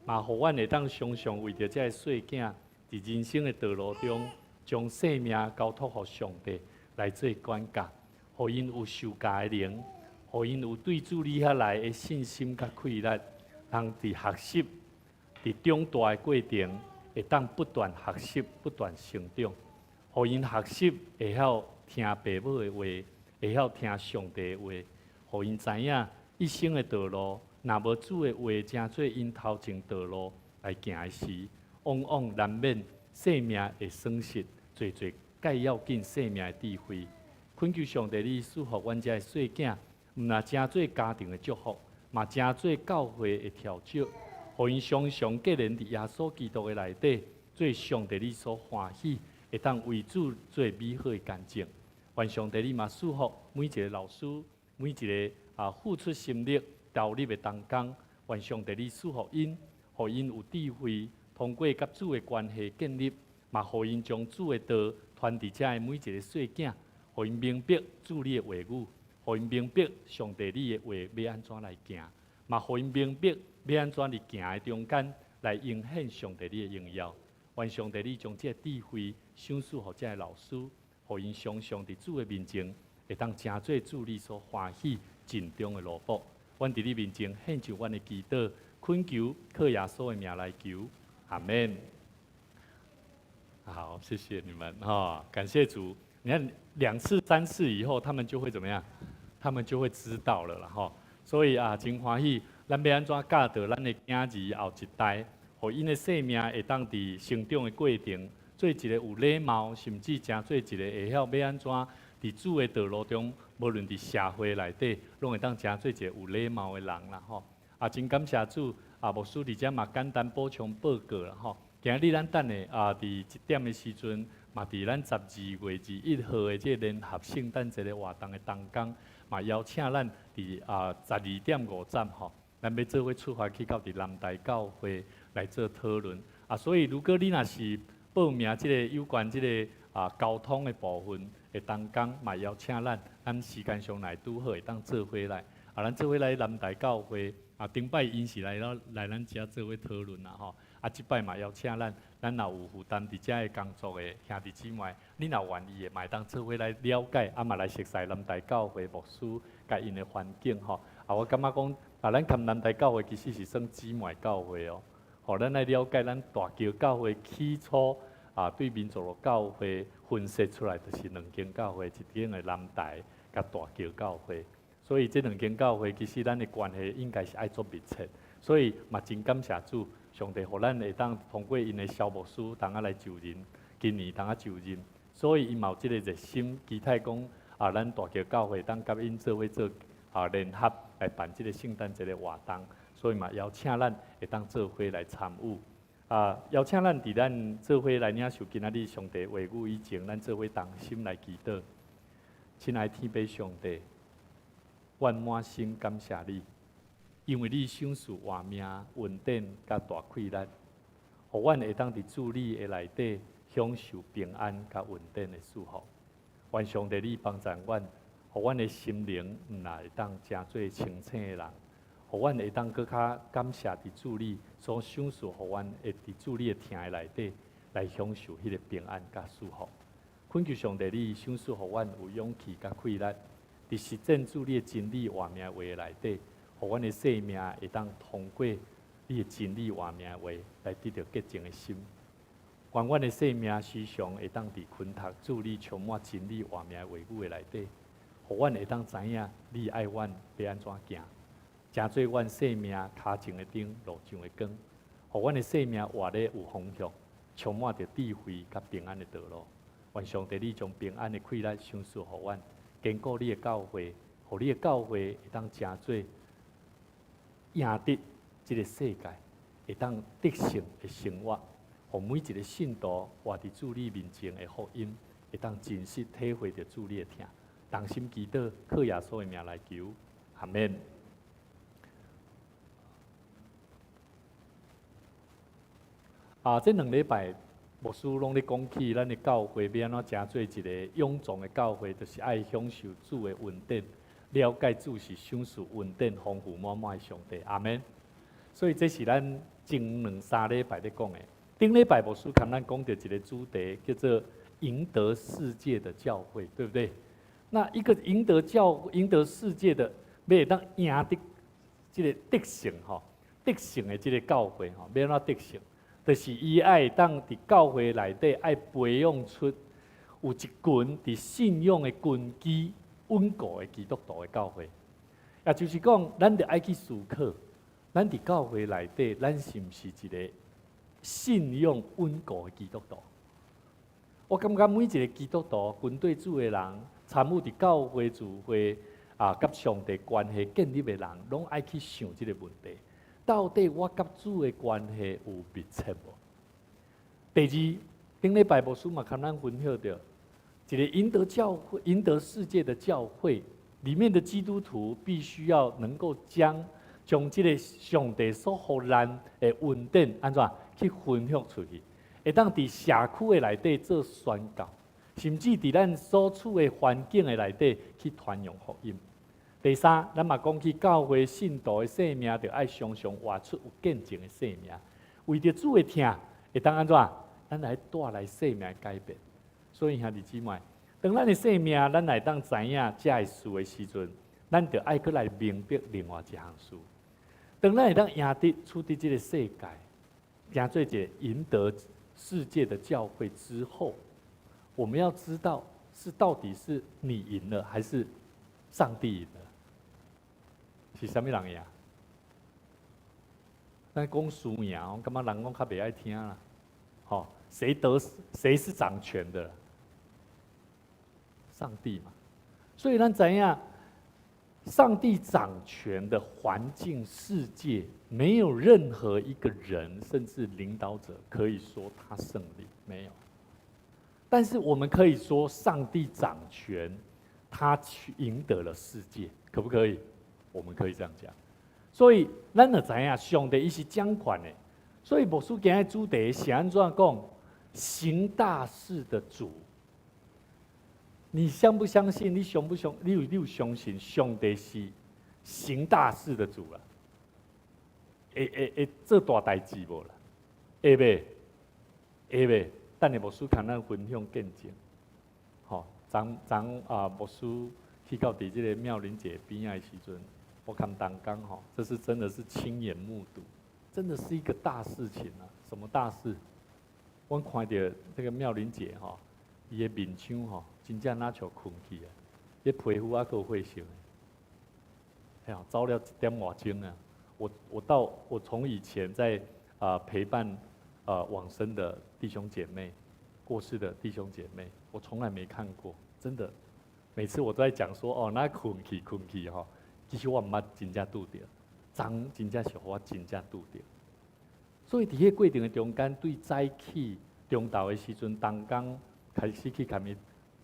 嘛予阮會當常常為著這个細囝，佇人生的道路中，將生命交託予上帝來做管教，予𪜶有受教的靈，予𪜶有對主你遐來的信心佮氣力，通佇學習、佇長大的過程，會當不斷學習、不斷成長，予𪜶學習會曉聽爸母的話，會曉聽上帝的話，予𪜶知影一生的道路，若無主的話，成做𪜶頭前道路來行的時，往往難免生命會損失濟濟蓋要緊生命的智慧。懇求上帝，你賜予阮這个細囝，毋但成做家庭的祝福，嘛成做教會的調酒，予𪜶常常結連佇耶穌基督的內底，做上帝你所歡喜，會當為主做美好的見證。願上帝你嘛賜福每一个老師，每一个付出心力投入的同工。願上帝你賜福𪜶，予𪜶有智慧，通過佮主的關係建立，嘛予𪜶將主的道傳佇遮的每一个細囝，予𪜶明白主你的話語，予𪜶明白上帝你的話欲按怎來行，嘛予𪜶明白欲按怎佇行的中間來呈現上帝你的榮耀。願上帝你將這个智慧賞賜予遮个老師，予𪜶常常佇主的面前，會當成做主你所歡喜盡忠的奴僕。阮佇你面前獻上阮的祈禱，懇求靠耶穌的名來求，阿門。好，謝謝你們哈，感謝主。你看兩次、三次以後，他們就會怎麼樣？他們就會知道了啦哈。所以啊，真歡喜，咱欲按怎教導咱的囝兒後一代，予𪜶的生命會當佇成長的過程，做一个有禮貌，甚至成做一个會曉欲按怎佇主的道路中，無論佇社會內底，攏會當成做一个有禮貌的人啦吼。啊，真感謝主，啊，牧師佇遮嘛簡單補充報告啦吼。今日咱等下啊，佇1點的時陣，嘛佇咱12月21號的這个聯合聖誕節的活動的同工，嘛邀請咱佇12點50吼，咱欲做伙出發去到佇南台教會來做討論。啊，所以如果你若是報名這個有關這个交通的部分的同工，嘛邀請咱，咱時間上來拄好會當做伙來。啊，咱做伙來南台教會，啊，頂擺𪜶是來了來咱遮做伙討論啦吼。啊，這擺嘛邀請咱，咱若有負擔佇遮的工作的兄弟姊妹，你若願意的，嘛會當做伙來了解，啊嘛來熟似南台教會牧師佮𪜶的環境吼。啊，我感覺講，啊，咱含南台教會其實是算姊妹教會哦。予咱來了解咱大橋教會起初啊，對民族樂教會分析出來，就是兩間教會，一間的南台佮大橋教會。所以這兩間教會其實咱的關係應該是愛足密切。所以嘛真感謝主，上帝予咱會當通過𪜶的蕭牧師當仔來就任，今年當仔就任，所以伊嘛有這个熱心，期待講啊，咱大橋教會當佮𪜶做伙做聯合來辦這个聖誕節的活動，所以嘛邀請咱會當做伙來參與。啊，邀請咱佇咱做伙來領受今仔日上帝話語以前，咱做伙同心來祈禱。親愛天父上帝，阮滿心感謝你，因為你賞賜活命、恩典佮大氣力，予阮會當佇主你的內底享受平安佮恩典的祝福。願上帝你幫助阮，予阮的心靈毋但會當成做清醒的人，予阮會當閣較感謝佇主你所賞賜，予阮會佇主你的疼的內底來享受彼个平安佮祝福。懇求上帝你賞賜予阮有勇氣佮氣力，佇實踐主你的真理活命話的內底，予阮的生命會當通過你的真理活命話來得著潔淨的心。願阮的生命時常會當佇囥讀主你充滿真理活命話語的內底，予阮會當知影你愛阮欲按怎行，成做阮生命跤前的燈，路上的光，予阮的生命活咧有方向，充滿著智慧佮平安的道路。願上帝你將平安的氣力賞賜予阮，堅固你的教會，予予你的教會會當成做贏得這个世界，會當得勝的生活，予每一个信徒活佇主你面前的福音，會當真實體會著主你的疼。同心祈禱，靠耶穌的名來求，阿們。啊，這兩禮拜牧師攏咧講起咱的教會欲按怎成做一个勇壯的教會，就是愛享受主的恩典，了解主是賞賜恩典豐富滿滿的上帝，阿們。所以這是咱前兩三禮拜咧講的。頂禮拜牧師共咱講著一个主題，叫做贏得世界的教會，對不對？那一個贏得教、贏得世界的，欲會當贏得這个得勝吼，得勝的這个教會吼，欲按怎得勝？就是伊愛當佇教會內底愛培養出有一群佇信仰的根基穩固的基督徒的教會。也就是講，咱著愛去思考，咱佇教會內底，咱是毋是一个信仰穩固的基督徒？我感覺每一个基督徒跟對主的人，參與佇教會聚會啊，佮上帝關係建立的人，攏愛去想這个問題。到底我佮主的關係有密切無？第二，頂禮拜牧師嘛共咱分享著，一个贏得教會、贏得世界的教會裡面的基督徒，必須要能夠將將這个上帝所予咱的恩典按怎去分享出去，會當佇社區的內底做宣告，甚至佇咱所處的環境的內底去傳揚福音。第三，咱嘛講起教會信徒的生命，著愛常常活出有見證的生命，為著主的疼，會當按怎？咱來帶來生命的改變。所以兄弟姊妹，當咱的生命，咱會當知影這个事的時陣，咱著愛閣來明白另外一項事。當咱會當贏得處佇這个世界，成做一个贏得世界的教會之後，我們要知道是到底是你贏了，還是上帝贏了？是啥物人贏？咱講輸贏，我感覺人攏較袂愛聽啦。吼，誰得誰是掌權的？上帝嘛。所以咱知影，上帝掌權的環境世界，沒有任何一個人，甚至領導者可以說他勝利，沒有。但是我們可以說，上帝掌權，他去贏得了世界，可不可以？我們可以這樣講。所以咱就知影，上帝伊是掌權的。所以牧師今日主題是按怎講？行大事的主，你相不相信？你相不相？你有相信上帝是行大事的主啦？會做大代誌無啦？會袂？會袂？等下牧師共咱分享見證。吼，昨昨啊，牧師去到佇這个妙玲姐邊仔的時陣，我看同工吼，這是真的是親眼目睹，真的是一個大事情啊！什麼大事？我看著這个妙玲姐吼，伊的面相吼，真正若像睏去啊，伊皮膚猶閣有血色，哎呀，走了一點外鐘啊！我從以前在陪伴往生的弟兄姐妹，過世的弟兄姐妹，我從來沒看過，真的。每次我都在講說哦，那睏去睏去吼，其實我毋捌真正拄著，昨真正是予我真正拄著。所以佇彼个過程的中間，對早起中晝的時陣，同工開始去共伊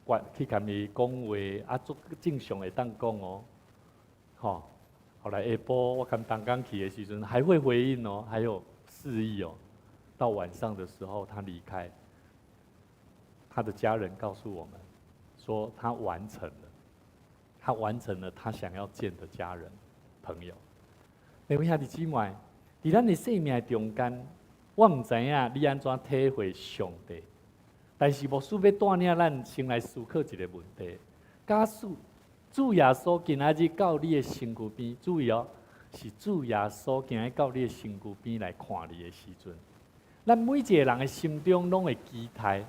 關，去共伊講話，啊，足正常會當講哦，吼。後來下晡我共同工去的時陣，還會回應哦，還有示意哦。到晚上的時候，他離開，他的家人告訴我們，說他完成了，他完成了他想要見的家人朋友。各位兄弟姊妹，佇咱的生命中間，我毋知影你按怎體會上帝，但是牧師欲帶領咱先來思考一个問題：假使主耶穌今仔日到你的身軀邊，注意哦，是主耶穌今日到你的身軀邊來看你的時陣，咱每一個人的心中攏會期待，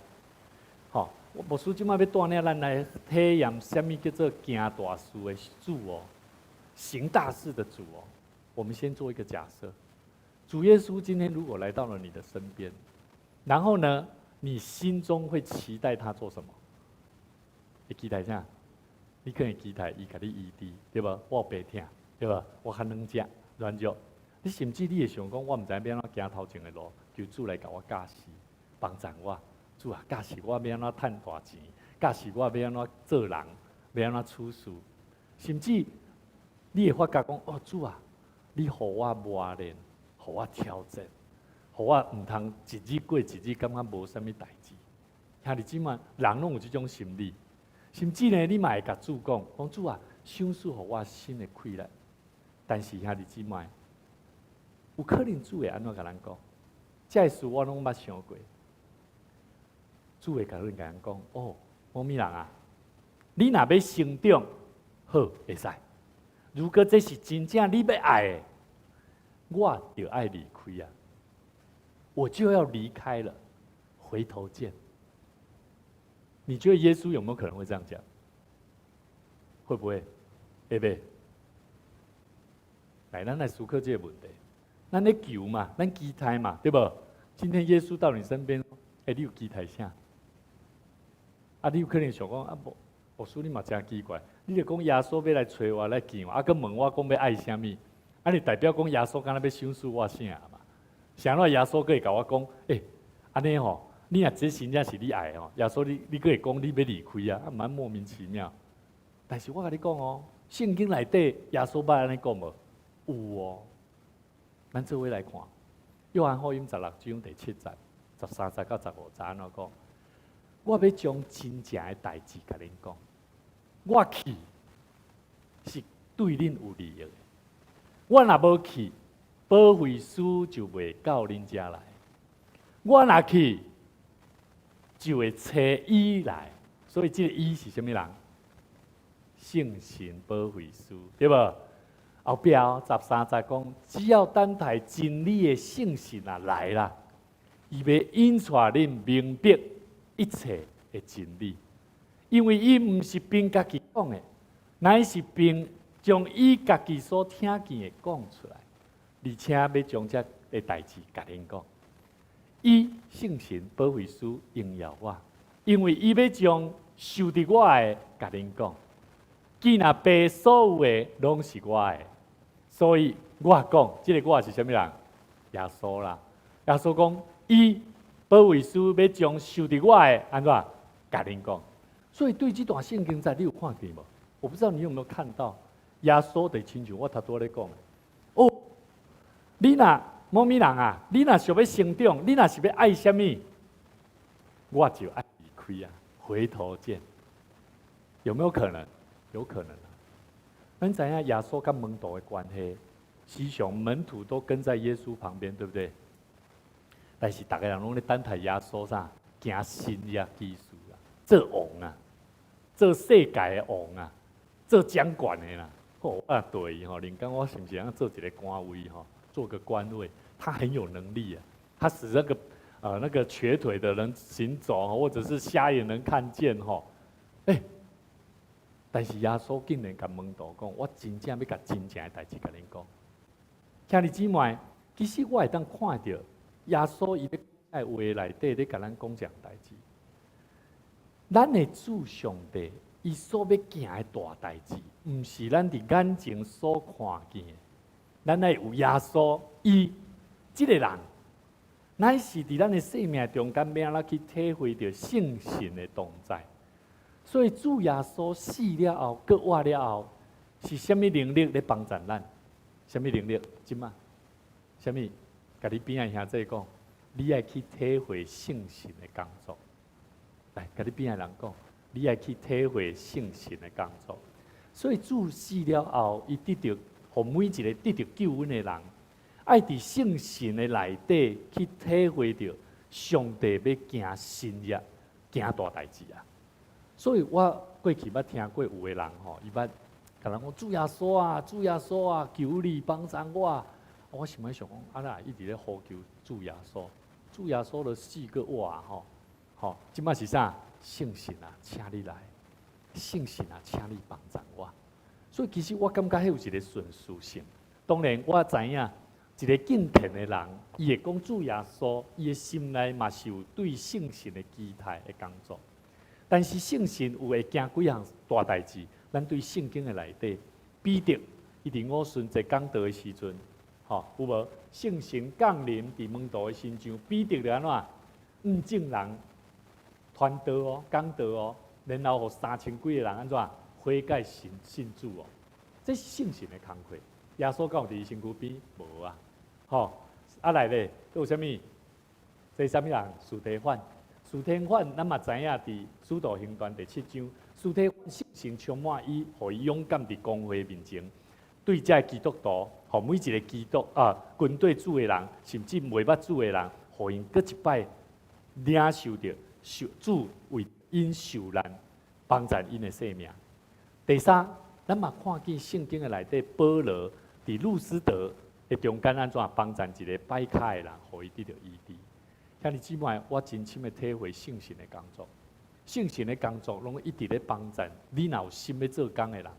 吼，牧師這擺欲帶領咱來體驗啥物叫做行大事的主哦，行大事的主哦。我們先做一個假設，主耶穌今天如果來到了你的身邊，然後呢，你心中會期待他做什麼？會期待啥？你可能期待伊共你醫治，對無？我有白疼，對無？我較軟弱，軟弱。你甚至你會想講，我毋知影欲按怎行頭前的路，求主來共我教示，幫贊我。主啊，教示我欲按怎趁大錢，教示我欲按怎做人，欲按怎處事。甚至你會發覺講，哦，主啊，你予我磨練，予我挑戰，予我毋通一日過一日，感覺無啥物代誌。兄弟姊妹，人攏有這種心理，甚至呢，你嘛會共主講，講主啊，賞賜予我新的氣力。但是兄弟姊妹，有可能主會按怎共咱講？這个事我攏捌想過。主會共恁共咱講，哦，某咪人啊，你若欲成長，好，會使。如果這是真正你欲愛的，我就愛離開啊，我就要離開了，回頭見。你覺得耶穌有沒有可能會這樣講？會不會？會不會？來，咱來思考這個問題。咱咧求嘛，咱期待嘛，對無？今天耶穌到你身邊，欸，你有期待啥？啊，你有可能想講啊，無，牧師你嘛誠奇怪，你著講耶穌欲來揣我來見我，啊，閣問我講欲愛啥物？啊，你代表講耶穌敢若欲賞賜我啥嘛？啥怎耶穌閣會共我講？欸，按呢吼，你若這真正是你愛的吼，耶穌你你閣會講你欲離開啊？啊，蠻莫名其妙。但是我共你講哦，聖經內底耶穌捌按呢講無？有哦。咱做伙來看，約翰福音16章第7節、13節到15節按怎講？我欲將真正的代誌共恁講，我去是對恁有利益的。我若無去，保惠師就袂到恁遮來。我若去，就會差伊來。所以這个伊是啥物人？聖神保惠師，對無？後壁13節講，只要等待真理的聖神啊來啦，伊欲引帶恁明白一切的真理，因為伊毋是憑家己講的，乃是憑將伊家己所聽見的講出來，而且欲將這个代誌共恁講。伊聖神保惠師榮耀我，因為伊欲將受著我的共恁講。既若父所有的攏是我的，所以我講，這个我是啥物人？耶穌啦。耶穌講，伊保惠師欲將受著我的按怎共恁講。所以對這段聖經節，你有看見無？我不知道你有沒有看到，耶穌就親像我頭拄仔咧講的。哦，你若某咪人啊，你若想欲成長，你若是欲愛啥物，我就愛離開啊，回頭見。有沒有可能？有可能啊。咱知影耶穌佮門徒的關係，時常門徒都跟在耶穌旁邊，對不對？但是逐个人攏咧等待耶穌啥？行神蹟奇事啊，做王啊，做世界的王啊，做掌權的啦。哦啊對吼，靈講我是毋是通做一个官位吼？做個官位，他很有能力啊，他使那個瘸腿的人行走，或者是瞎眼能看見吼。欸，但是耶穌竟然共門徒講，我真正欲共真正的代誌共恁講。兄弟姊妹，其實我會當看著耶穌伊咧在話內底咧共咱講這項代誌。咱的主上帝，伊所欲行的大代誌，毋是咱佇眼前所看見的。咱愛有耶穌，伊這个人，乃是佇咱的生命中間，欲按怎去體會著聖神的同在。所以主耶穌死了後，閣活了後，是啥物能力咧幫助咱？啥物能力？這馬？啥物？共你邊仔兄弟講，你愛去體會聖神的工作。來，共你邊仔人講，你愛去體會聖神的工作。所以主死了後，伊得著，予每一个得著救恩的人，愛佇聖神的內底去體會著上帝欲行神蹟、行大代誌啊！所以我過去捌聽過有的人吼，伊捌共人講主耶穌啊，主耶穌啊，求你幫助我。我心內想講，啊啦，一直咧呼求主耶穌，主耶穌就死閣活吼，吼，這馬是啥？聖神啊，請你來，聖神啊，請你幫助我。所以其實我感覺彼有一個順序性。當然我知影，一個敬虔的人，伊會講主耶穌，伊的心內嘛是有對聖神的期待的工作。但是聖神有會行幾項大代誌，咱對聖經的內底，彼得伊佇五旬節講道的時陣，吼，有無？聖神降臨佇門徒的身上，彼得就按怎？向眾人傳道哦，講道哦，然後予三千幾個人按怎？悔改信信主哦，這是聖神的工課。耶穌敢有佇伊身軀邊？無啊，吼！啊來咧，閣有啥物？這啥物人？司提反，司提反，咱嘛知影佇使徒行傳第七章，司提反聖神充滿伊，予伊勇敢佇公會面前，對這个基督徒，予每一个基督啊，跟綴主的人，甚至袂捌主的人，予𪜶閣一擺領受著受主為𪜶受難，幫贊𪜶的性命。第三，咱嘛看見聖經的內底，保羅佇路斯德的中間按怎幫贊一个跛跤的人，予伊得著醫治。兄弟姊妹，我真深的體會聖神的工作，聖神的工作攏一直咧幫贊你若有心欲做工的人。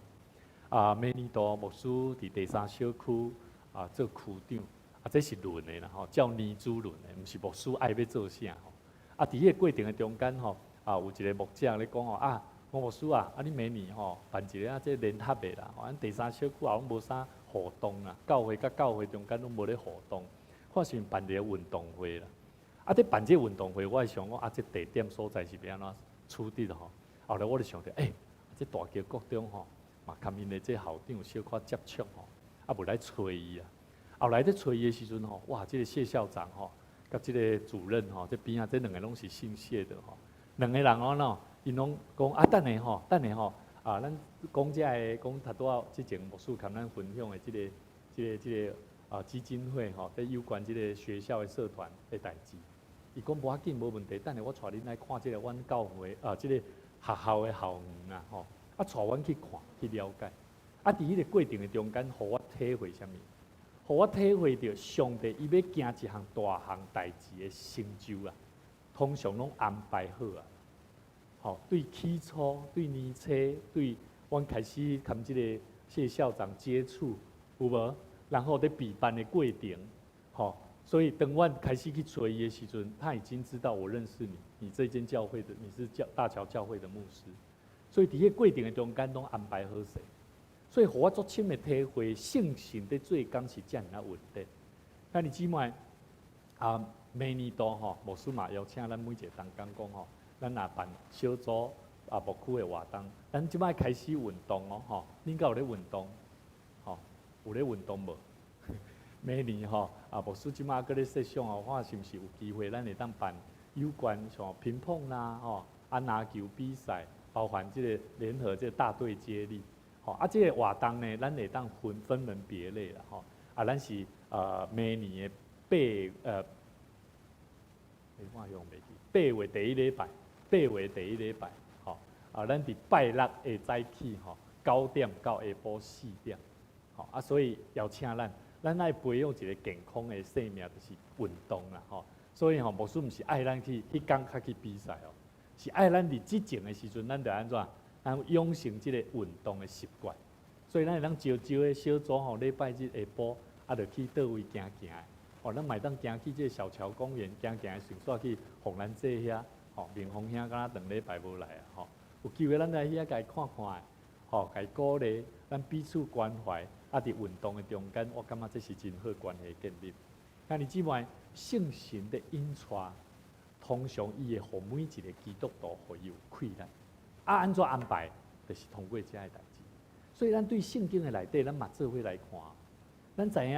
啊，明年度牧師佇第三小區啊做區長，啊這是輪的啦吼，照年資輪的，毋是牧師愛欲做啥吼。啊，佇彼个過程的中間吼，啊有一个牧者咧講吼啊，黃牧師啊，啊你明年吼辦一个啊這聯合的啦，吼，咱第三小區也攏無啥互動啦，教會佮教會中間攏無咧互動，看是毋辦一个運動會啦。啊，佇辦這個運動會，我會想講啊，這地點所在是欲按怎處置吼？後來我就想著，欸，這大橋國中吼，嘛佮𪜶的這校長有小可接觸吼，啊無來揣伊啊。後來佇揣伊的時陣吼，哇，這個謝校長吼，佮這個主任吼，這邊仔這兩个攏是姓謝的吼，兩个人哦喏，𪜶攏講啊，等下吼，等下吼，啊，咱講這个講頭拄仔之前牧師共咱分享的這个、這個、這个啊基金會吼，佇有關這个學校的社團的代誌。伊講無要緊，無問題，等下我帶恁來看這个阮教會啊，這个學校的校園啊，吼，啊，帶阮去看去了解。啊，佇彼个過程的中間，予我體會啥物？予我體會著上帝伊欲行一項大項代誌的成就啊，通常攏安排好啊。吼，對起初、對年初、對阮開始佮這个謝校長接觸，有無？然後佇備辦的過程，吼，所以當阮開始去揣伊的時陣，他已經知道我認識你，你這間教會的，你是教大橋教會的牧師，所以佇彼個過程的中間攏安排好勢，所以予我足深的體會，聖神佇做工是遮爾仔穩定。兄弟姊妹，啊，明年度吼，牧師嘛邀請咱每一个同工講吼，咱若辦小組啊牧區的活動，咱這擺開始運動哦，吼，恁敢有咧運動？吼，有咧運動無？明年吼，啊，牧師這擺閣咧設想哦，看是毋是有機會，咱會當辦有關像乒乓啦，吼，啊籃球比賽，包含這个聯合這个大隊接力，吼，啊，這个活動呢，咱會當分分門別類啦，吼，啊，咱是明年的八欸，我用袂記，八月第一禮拜，八月第一禮拜，吼，啊，咱佇拜六的早起吼，9點到下晡4點，吼，啊，所以邀請咱，咱愛培養一个健康的生命，就是運動啦，吼，所以吼，牧師毋是愛咱去彼工較去比賽哦，是愛咱佇之前的時陣，咱就按怎，咱養成這个運動的習慣，所以咱會當招招的小組吼，禮拜日下晡啊，就去佗位行行的，哦，咱嘛會當行去這个小橋公園行行，順紲去鳳蘭姐遐，吼，明峰兄敢若兩禮拜無來啊，吼，有機會咱來遐共伊看看的，吼，共伊鼓勵，咱彼此關懷，啊，佇運動的中間，我感覺這是真好關係建立。兄弟姊妹，聖神的引帶，通常伊會予每一个基督徒，予伊有氣力。啊，按怎安排？就是通過這个代誌。所以，咱對聖經的內底，咱嘛做伙來看。咱知影，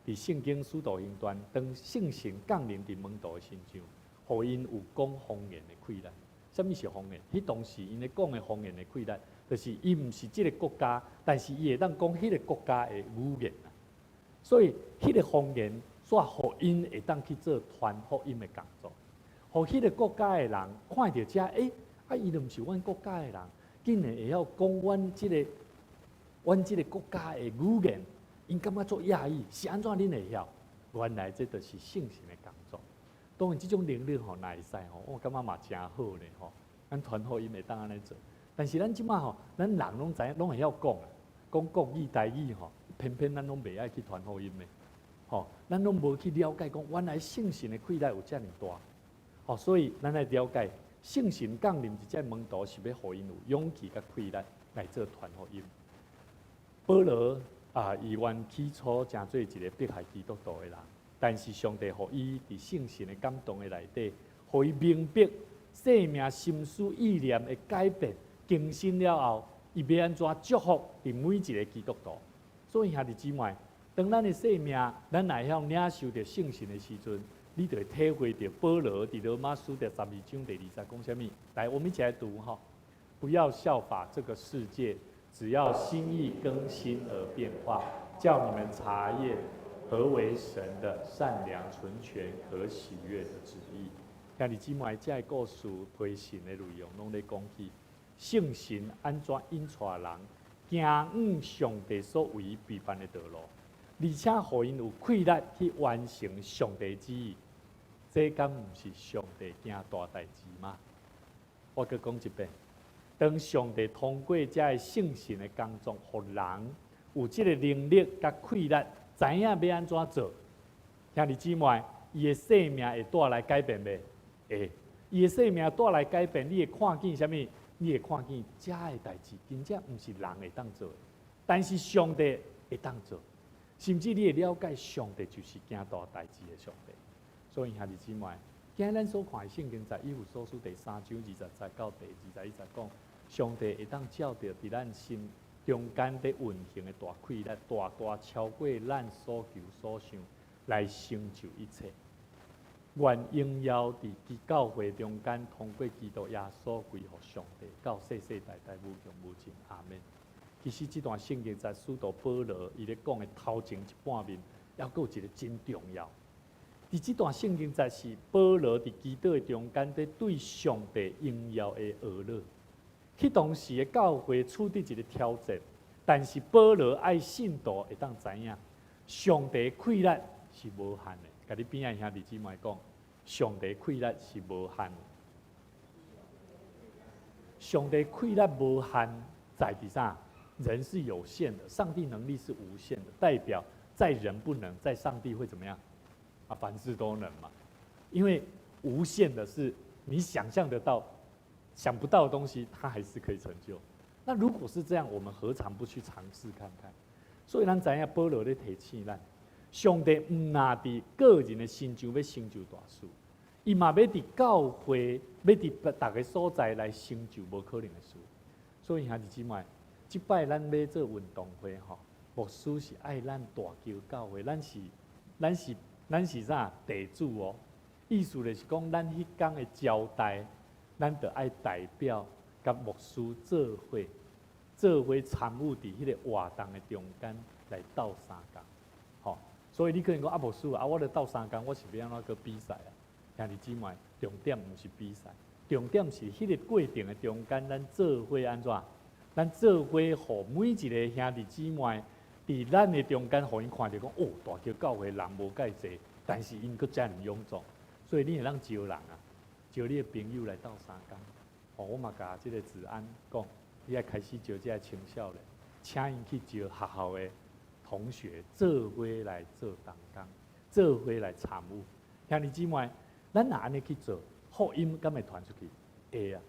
佇聖經使徒行傳，當聖神降臨佇門徒的身上，予𪜶有講方言的氣力。啥物是方言？彼當時𪜶咧講的方言的氣力，就是伊毋是這个國家，但是伊會當講彼個國家的語言啊。所以，彼个方言煞予𪜶會當去做傳福音的工作，予彼个國家的人看著遮，欸，啊，伊就毋是阮國家的人，竟然會曉講阮這个國家的語言，𪜶感覺足訝異，是按怎恁會曉？原來這就是聖神的工作。當然，這種能力吼，若會使吼，我感覺嘛誠好咧吼。咱傳福音會當按呢做，但是咱這擺吼，咱人攏知影，攏會曉講，講國語、台語吼，偏偏咱攏袂愛去傳福音的，吼，咱攏無去了解講，原來聖神的氣力有遮爾大，吼，所以咱愛了解聖神降臨佇這門徒是欲予𪜶有勇氣佮氣力來做傳福音。保羅啊，伊原起初成做一个迫害基督徒的人，但是上帝予伊佇聖神的感動的內底，予伊明白生命心思意念的改變更新了後，伊欲按怎祝福佇每一个基督徒。所以兄弟姊妹，當咱的生命，咱若會曉領受著聖神的時陣，你就會體會著保羅佇羅馬書第12章第2節講啥物。來，我們一起來讀吼，不要效法這個世界，只要心意更新而變化，叫你們查驗何為神的善良、純全、可喜悅的旨意。兄弟姊妹，這个故事提神的內容，攏咧講起聖神按怎引帶人行往上帝所為伊備辦的道路，而且予𪜶有氣力去完成上帝旨意。這敢毋是上帝行大代誌嗎？我閣講一遍。當上帝通過這个聖神的工作，予人有這个能力佮氣力，知影欲按怎做。兄弟姊妹，伊的生命會帶來改變袂？會。伊的生命帶來改變，你會看見啥物？你會看見這个代誌真正毋是人會當做的，但是上帝會當做。甚至你會了解上帝就是行大代誌的上帝。所以兄弟姊妹，今日咱所看的聖經在以弗所書第3章20節到第21節講，上帝會當照著佇咱心中間佇運行的大氣力，大大超過咱所求所想，來成就一切。願榮耀佇教會中間，通過基督耶穌歸予上帝，到世世代代無窮無盡。阿門。其實這段聖經在使徒保羅伊咧講的頭前一半面，猶閣有一个真重要。佇這段聖經節是保羅佇祈禱的中間，佇對上帝榮耀的哀禱。彼當時的教會處佇一个挑戰，但是保羅愛信徒會當知影，上帝氣力是無限的。共你邊仔兄弟姊妹講，上帝氣力是無限的。上帝氣力無限，在佇啥？人是有限的，上帝能力是無限的，代表在人不能，在上帝會怎麼樣？啊，凡事都能嘛。因為無限的是你想象得到、想不到的東西，它還是可以成就。那如果是這樣，我們何嘗不去嘗試看看？所以咱知影保羅咧提醒咱，上帝毋但佇個人的身上欲成就大事，伊嘛欲佇教會，欲佇逐个所在來成就無可能的事。所以兄弟姊妹，這擺咱欲做運動會吼，牧師是愛咱大橋教會，咱是啥地主哦？意思就是講，咱彼工的招待，咱著愛代表佮牧師做伙，做伙參與佇彼个活動的中間來鬥相共，吼。所以你可能講啊，牧師啊，我咧鬥相共，我是欲按怎閣比賽啊？兄弟姊妹，重點毋是比賽，重點是彼个過程的中間，咱做伙按怎？咱做伙，予每一个兄弟姊妹佇咱的中間，予𪜶看著講，哦，大橋教會人無蓋濟，但是𪜶閣遮爾勇壯，所以你會當招人啊，招你的朋友來鬥相共。哦，我嘛共這个子安講，你愛開始招這个青少年，請𪜶去招學校的同學，做伙來做同工，做伙來參與。兄弟姊妹，咱若按呢去做，福音敢會傳出去？會啊。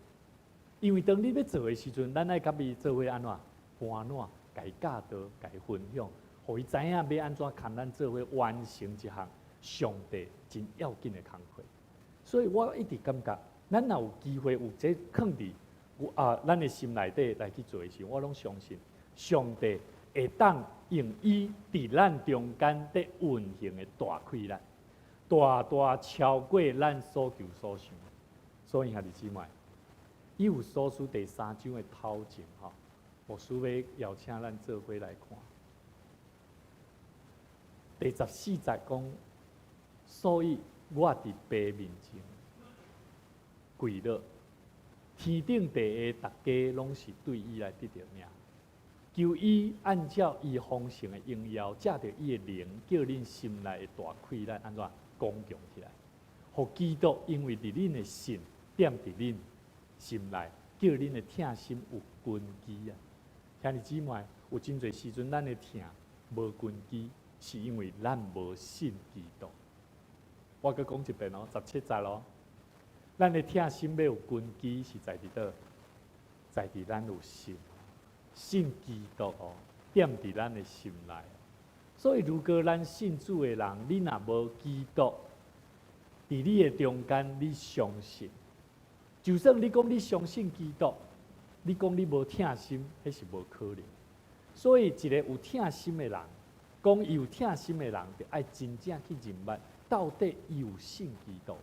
因為當你欲做的時陣，咱愛共伊做伙按怎盤撋，共伊教導，共伊分享，予伊知影欲按怎共咱做伙完成一項上帝真要緊的工課。所以我一直感覺，咱若有機會有這囥佇啊，咱的心內底來去做的時，我攏相信上帝會當用伊佇咱中間佇運行的大氣力，大大超過咱所求所想。所以兄弟姊妹，以弗所書第三章的頭前吼，牧師欲邀請咱做伙來看。第14節講，所以我佇父面前跪落，天頂地下，逐家攏是對伊來得著名。求伊按照伊豐盛的榮耀，藉著伊的靈，叫恁心內的大氣力按怎剛強起來，予基督因為佇恁的信踮佇恁心內，叫恁的疼心有根基啊！兄弟姊妹，有真濟時陣，咱的疼無根基，是因為咱無信基督。我閣講一遍哦，17節哦。咱的疼心欲有根基，是在佇佗？在佇咱有信，信基督哦，踮佇咱的心內。所以，如果咱信主的人，你若無基督佇你的中間，你相信，就算你講你相信基督，你講你無疼心，彼是無可能。所以，一個有疼心的人，講伊有疼心的人，就愛真正去認捌，到底伊有信基督。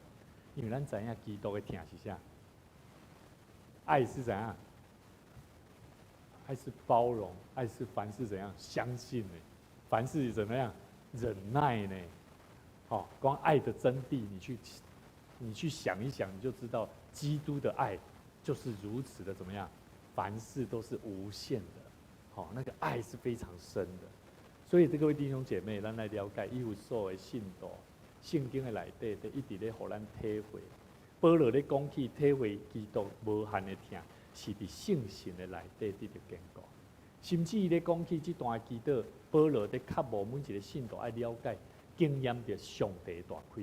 因為咱知影基督的疼是啥？愛是怎樣？愛是包容，愛是凡事怎樣相信呢？凡事怎麼樣忍耐呢？哦，光愛的真諦，你去想一想，你就知道基督的愛就是如此的怎麼樣？凡事都是無限的，好，那個愛是非常深的。所以，這各位弟兄姐妹，咱來了解以弗所的信徒，聖經的內底，都一直咧予咱體會。保羅咧講起體會基督無限的疼，是佇聖神的內底得著堅固。甚至伊咧講起這段祈禱，保羅咧渴慕每一個信徒愛了解、經驗著上帝大氣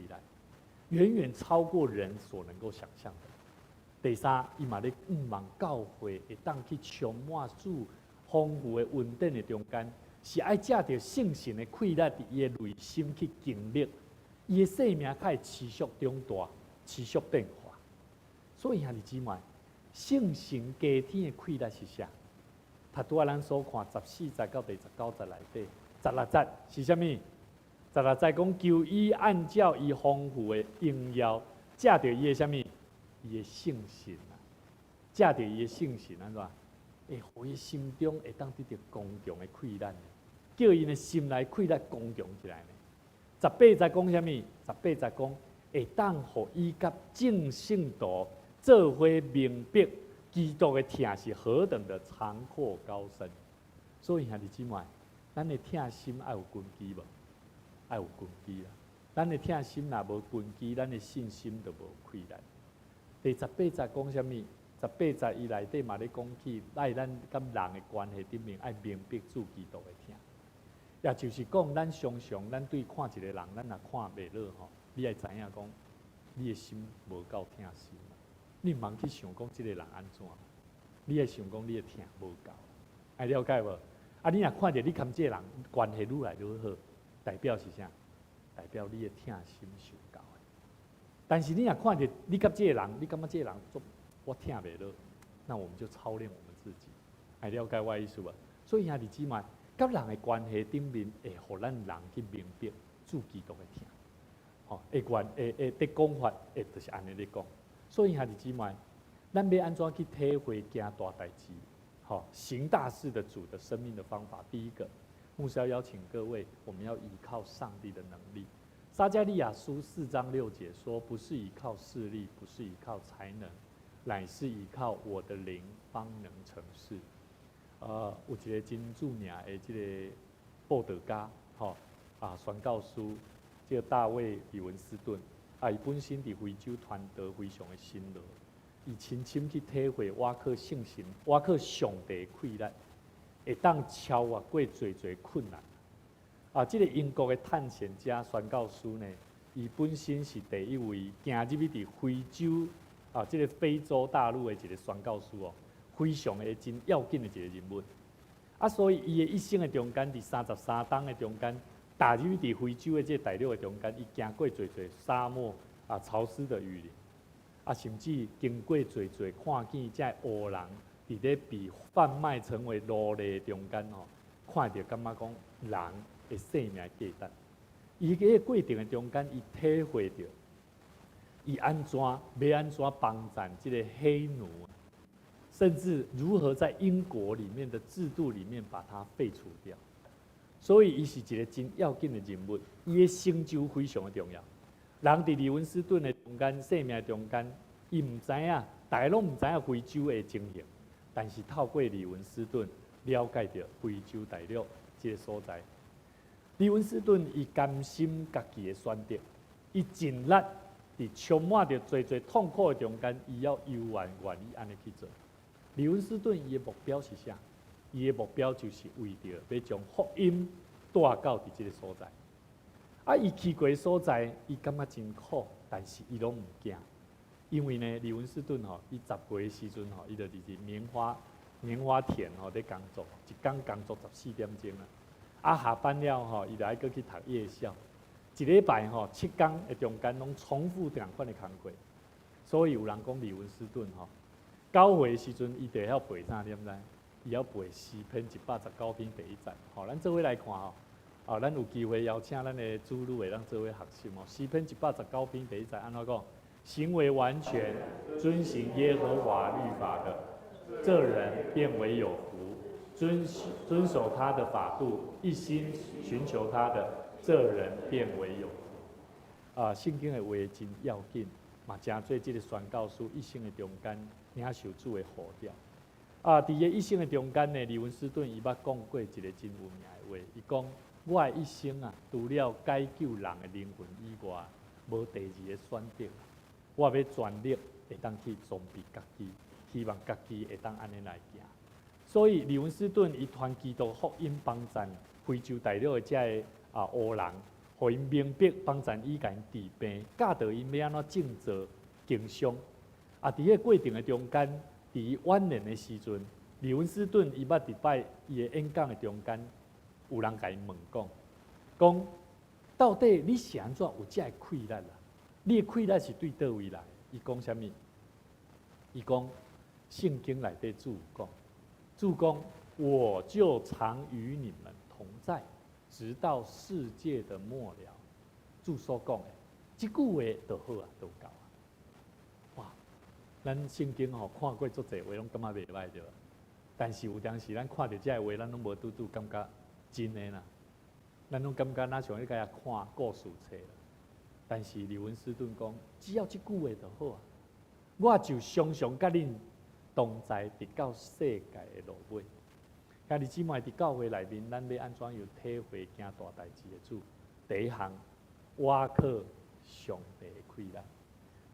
力，遠遠超過人所能夠想象的。第三，伊嘛咧向望教會會當去充滿主豐富的恩典的中間，是愛藉著聖神的氣力，佇伊的內心去經歷，伊的生命較會持續長大、持續變化。所以兄弟姊妹，聖神加添的氣力是啥？頭拄仔咱所看14節到第19節內底，16節是啥物？16節講求伊按照伊豐富的榮耀，藉著伊的啥物？伊的聖神啊，藉著伊的聖神按怎？會予伊心中會當得著剛強的氣力，叫𪜶的心內氣力剛強起來呢。18節講啥物？18節講會當予伊佮眾聖徒做伙明白基督的疼是何等的長闊高深。所以兄弟姊妹，咱的疼心愛有根基無？愛有根基啦。咱的疼心若無根基，咱的信心就無氣力。第十八節講啥物？十八節伊內底嘛咧講起，愛咱佮人的關係頂面愛明白主基督的疼。也就是講，咱常常咱對看一個人，咱若看袂落吼，你愛知影講，你的心無夠疼心。你毋通去想講這個人按怎，你愛想講你的疼無夠，愛了解無？啊，你若看著你佮這個人關係愈來愈好，代表是啥？代表你的疼心是有夠的。但是你若看著你佮這個人，你感覺這個人做我疼袂落，那我們就操練我們自己，愛了解我意思無？所以兄弟姊妹，佮人的關係頂面會予咱人去明白主基督的疼，吼，會關會會的講法，會就是按呢咧講。所以兄弟姊妹，咱欲按怎去體會行大代誌，吼，行大事的主的生命的方法？第一個，牧師要邀請各位，我們要依靠上帝的能力。撒迦利亞書4章6節說：“不是依靠勢力，不是依靠才能，乃是依靠我的靈，方能成事。”有一個真著名的這個佈道家，吼啊，宣教師，這個大衛李文斯頓，啊，伊本身佇非洲傳道非常的辛勞，伊親身去體會倚靠聖神、倚靠上帝的氣力，會當超越過濟濟困難。啊，這個英國的探險家宣教師呢，伊本身是第一位行入去佇非洲啊，這個非洲大陸的一個宣教師哦，非常的真要緊的一個人物。啊，所以伊的一生的中間，佇33冬的中間，踏入去佇非洲的這個大陸的中間，伊行過濟濟沙漠啊、潮濕的雨林，啊，甚至經過濟濟看見這黑人佇咧被販賣成為奴隸中間吼，看著感覺講人的生命價值。伊佇個過程的中間，伊體會著，伊按怎欲按怎幫贊這個黑奴，甚至如何在英國裡面的制度裡面把它廢除掉。所以，伊是一個真要緊的人物，伊的成就非常的重要。人佇李文斯頓的中間，生命中間，伊毋知影，大家攏毋知影非洲的情形，但是透過李文斯頓了解著非洲大陸這個所在。李文斯頓伊甘心家己的選擇，伊盡力佇充滿著濟濟痛苦的中間，伊猶原願意按呢去做。李文斯頓伊的目標是啥？伊的目標就是為著欲將福音帶到佇這個所在。啊，伊去過的所在，伊感覺真苦，但是伊攏毋驚。因為呢，李文斯頓吼，伊10歲的時陣吼，伊就佇佇棉花田吼咧工作，一工工作14點鐘啊。啊，下班了吼，伊就愛閣去讀夜校，一禮拜吼7工的中間攏重複仝款的工課。所以有人講李文斯頓吼，9歲的時陣，伊就會曉背啥？你毋知？伊曉背詩篇119篇第一節。吼，咱做伙來看吼，啊，咱有機會邀請咱的子女會當做伙學習吼。詩篇一百十九篇第一節按怎講？行為完全，遵行耶和華律法的，這人便為有福；遵守他的法度，一心尋求他的，這人便為有福。啊，聖經的話真要緊，嘛誠做這个宣教師一生的中間領受主的呼召。啊，佇伊一生的中間呢，李文斯頓伊捌講過一個真有名的話，伊講：我的一生啊，除了解救人的靈魂以外，無第二个選擇。我欲全力會當去裝備家己，希望家己會當按呢來行。所以李文斯頓伊傳基督福音幫贊非洲大陸的遮个啊烏人，予𪜶明白幫贊伊共𪜶治病，教導𪜶欲按怎種植經商。啊，佇彼个過程的中間，佇伊晚年的時陣，李文斯頓伊捌一擺伊的演講的中間，有人共伊問講，講到底你是按怎有遮个氣力啊？你的氣力是對佗位來？伊講啥物？伊講聖經內底主講，主講我就常與你們同在，直到世界的末了。主所講的，這句話就好啊，就夠啊。哇！咱聖經吼看過足濟話，攏感覺袂䆀對無？但是有當時咱看著這个話，咱攏無拄拄感覺真的啦。咱攏感覺若像咧共看故事冊。但是李文斯頓講，只要這句話就好啊，我就常常佮恁同在，直到世界的落尾。兄弟姊妹佇教會內面，咱欲按怎樣體會行大代誌的主？第一項，倚靠上帝的氣力；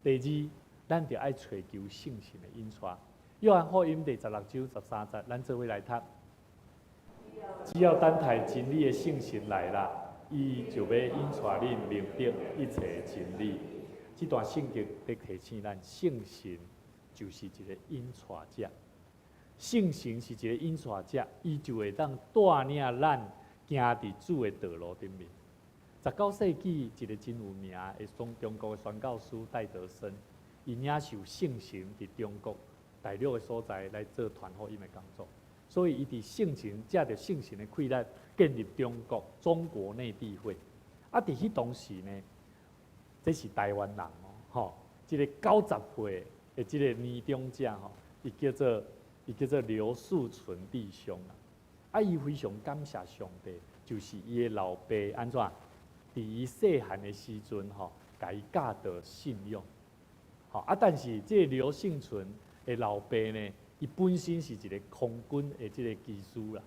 第二，咱著愛揣求聖神的引帶。約翰福音第16章13節，咱做伙來讀。只要等待真理的聖神來啦，伊就欲引帶恁明白一切真理。這段聖經佇提醒咱，聖神就是一个引帶者。聖神是一个引帶者，伊就會當帶領咱行佇主的道路頂面。19世紀一个真有名的中國的宣教師戴德生，伊領受聖神佇中國大陸的所在來做傳福音的工作，所以伊佇聖神藉著聖神的氣力建立中國內地會。啊，佇彼當時呢，這是台灣人哦，吼，這个90歲的這个年長者吼，伊叫做劉樹存弟兄啊。啊，伊非常感謝上帝，就是伊的老爸按怎？佇伊細漢的時陣吼，共伊教導信仰。吼啊，但是這个劉幸存的老爸呢，伊本身是一个空軍的這个機師啦，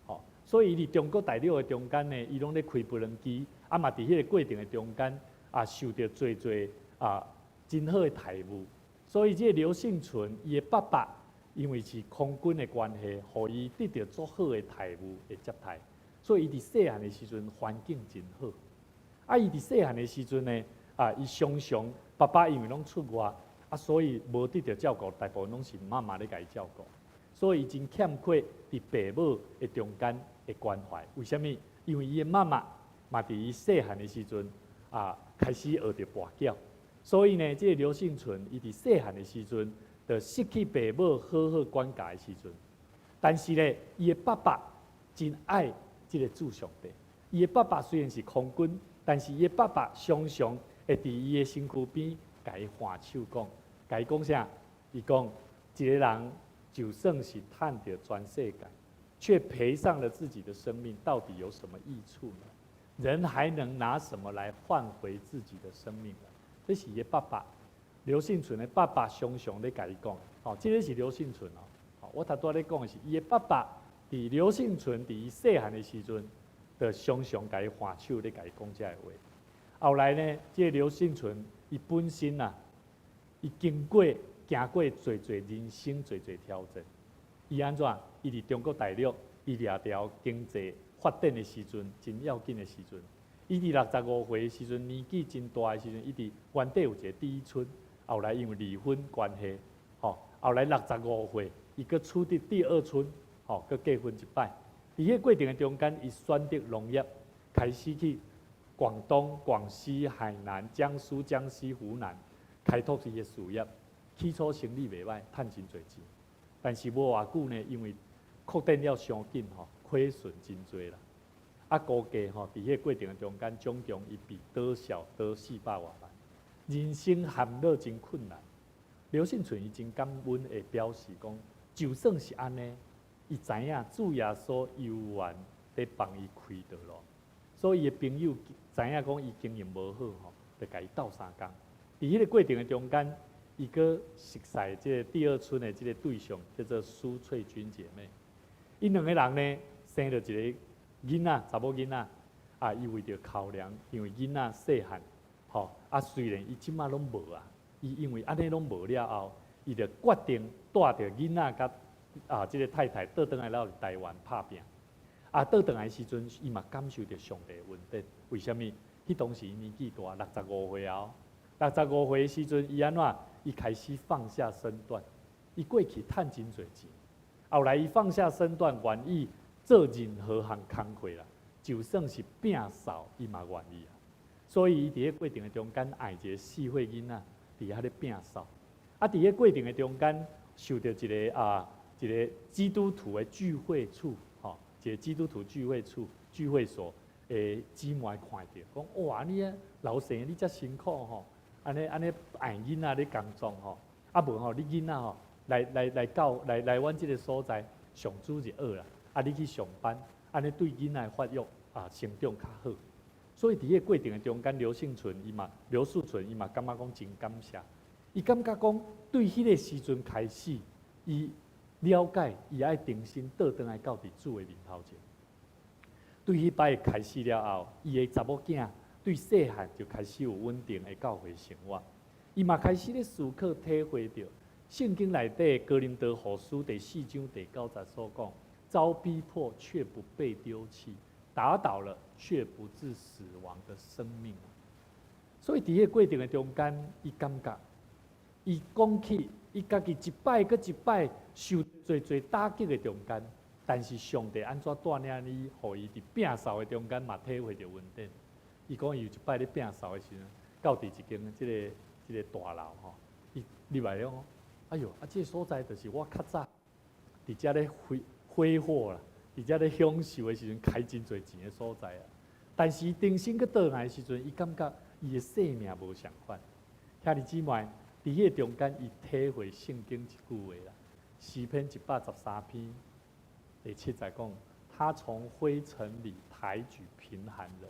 吼，所以伊佇中國大陸的中間呢，伊攏咧開無人機，啊嘛佇彼个過程的中間啊，受著濟濟啊真好的待遇。所以這个劉幸存伊的爸爸因為是空軍的關係，予伊得著足好的待遇的接待，所以伊佇細漢的時陣環境真好。啊，伊佇細漢的時陣呢，啊，伊常常爸爸因為攏出外，啊，所以無得著照顧，大部分攏是媽媽咧共伊照顧，所以伊真欠缺佇爸母的中間的關懷。為啥物？因為伊的媽媽嘛佇伊細漢的時陣啊，開始學著跋筊，所以呢，這个劉幸存伊佇細漢的時陣，就失去爸母好好管教的時陣。但是呢，伊的爸爸真愛這个主上帝。伊的爸爸雖然是空軍，但是伊的爸爸常常會佇伊的身軀邊共伊揮手講，共伊講啥？伊講一个人就算是趁著全世界，卻賠上了自己的生命，到底有什麼益處呢？人還能拿什麼來換回自己的生命呢？這是伊的爸爸劉幸存的爸爸常常咧共伊講，哦，這个是劉幸存哦，我頭拄仔咧講的是伊的爸爸佇劉幸存佇伊細漢的時陣，就常常共伊揮手咧共伊講這个話。後來呢，這个劉幸存伊本身啊，伊經過行過濟濟人生濟濟挑戰，伊按怎？伊佇中國大陸，伊掠著經濟發展的時陣，真要緊的時陣。伊佇65歲的時陣，年紀真大的時陣，伊佇原底有一个第一春，後來因為離婚關係，吼，後來65歲，伊閣娶得第二春，吼，閣結婚一擺。佇彼過程的中間，伊選擇農業，開始去廣東、廣西、海南、江蘇、江西、湖南開拓伊的事業。起初生意袂歹，趁真濟錢，但是無偌久呢，因為擴展了傷緊吼，虧損真濟啦。啊，估計吼，佇彼過程的中間，總共伊被倒數倒400外萬，人生陷落真困難。劉信存伊真感恩會表示講，就算是按呢，伊知影主耶穌猶原佇幫伊開道路，所以伊的朋友知影講伊經營無好吼，就共伊鬥相共。佇彼個過程的中間，伊閣熟似這個第二春的這個對象，叫做蘇翠君姐妹。𪜶兩個人呢，生著一个囡仔，查某囡仔。啊，伊為著考量，因為囡仔細漢，吼，啊，雖然伊這馬攏無啊，伊因為按呢攏無了後，伊就決定帶著囡仔佮啊這个太太倒轉來來台灣拍拚。啊，倒轉來時陣，伊嘛感受著上帝恩典。為啥物？彼當時伊年紀大，六十五歲啊。六十五歲時陣，伊按怎？伊開始放下身段，伊過去趁真濟錢，後來伊放下身段，願意做任何項工課啦，就算是摒掃，伊嘛願意啊。所以伊佇彼過程的中間，愛一个4歲囡仔，佇遐咧摒掃。啊，佇彼過程的中間，受著一个啊，一个基督徒的聚會處，吼，一个基督徒聚會處、聚會所的姊妹看著，講哇，你啊老生你遮辛苦吼。按呢按呢愛囡仔咧工作吼，啊無吼，你囡仔吼來來來到來來阮這个所在上主日學啦，啊你去上班，按呢對囡仔發育啊成長較好。所以佇彼個過程的中間，劉信存伊嘛劉樹存伊嘛感覺講真感謝，伊感覺講對彼個時陣開始，伊了解伊愛重新倒轉來到佇主的面頭前。對彼擺開始了後，伊的查某囝對細漢就開始有穩定的教會生活，伊嘛開始咧思考體會著聖經內底哥林多後書第四章第九節所講：遭逼迫卻不被丟棄，打倒了卻不致死亡的生命。所以佇彼個過程的中間，伊感覺，伊講起，伊家己一擺閣一擺受濟濟打擊的中間，但是上帝按怎帶領伊，予伊佇摒掃的中間嘛體會著恩典。伊講伊有一擺咧摒掃的時陣，到佇一間這个這个大樓吼，伊入來講，哎喲，啊這个所在就是我較早佇遮咧揮揮霍啦，佇遮咧享受的時陣，開真濟錢的所在啊。但是伊重新閣倒來的時陣，伊感覺伊的生命無仝款。兄弟姊妹，佇彼个中間，伊體會聖經一句話啦，詩篇113篇第7節講，他從灰塵裡抬舉貧寒人，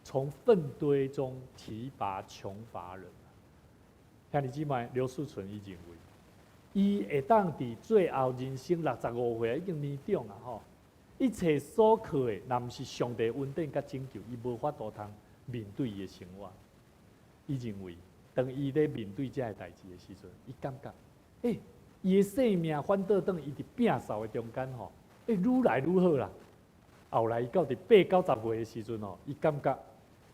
從糞堆中提拔窮乏人。兄弟姊妹，劉樹存伊認為，伊會當佇最後人生六十五歲已經年長啊吼，一切所靠的，若毋是上帝恩典佮拯救，伊無法度通面對伊的生活。伊認為，當伊咧面對這个代誌的時陣，伊感覺，欸，伊的生命反倒轉伊佇摒掃的中間吼，欸，愈來愈好啦。後來伊到佇八九十歲的時陣吼，伊感覺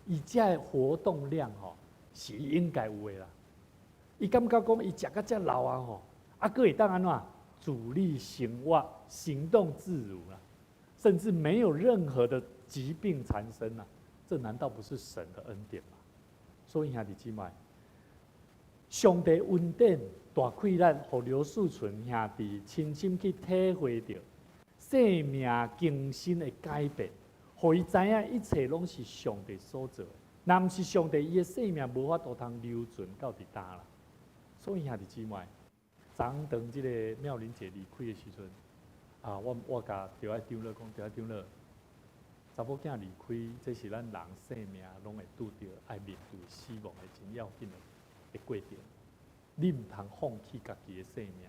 伊這个活動量吼是應該有的啦。伊感覺講伊食甲遮老啊吼，啊，閣會當按怎自理生活，行動自如啦，甚至沒有任何的疾病纏身啊，這難道不是神的恩典嗎？所以兄弟姊妹，上帝恩典大氣力，予劉樹存兄弟親身去體會著生命更新的改變，予伊知影一切攏是上帝所做的，若毋是上帝，伊的生命無法度通留存到佇今啦。所以兄弟姊妹，昨昏當這个妙玲姐離開的時陣，啊，我我共著愛長老講，著愛長老，查某囝離開，這是咱人生命攏會拄著愛面對死亡的真要緊的過程。你毋通放棄家己的生命。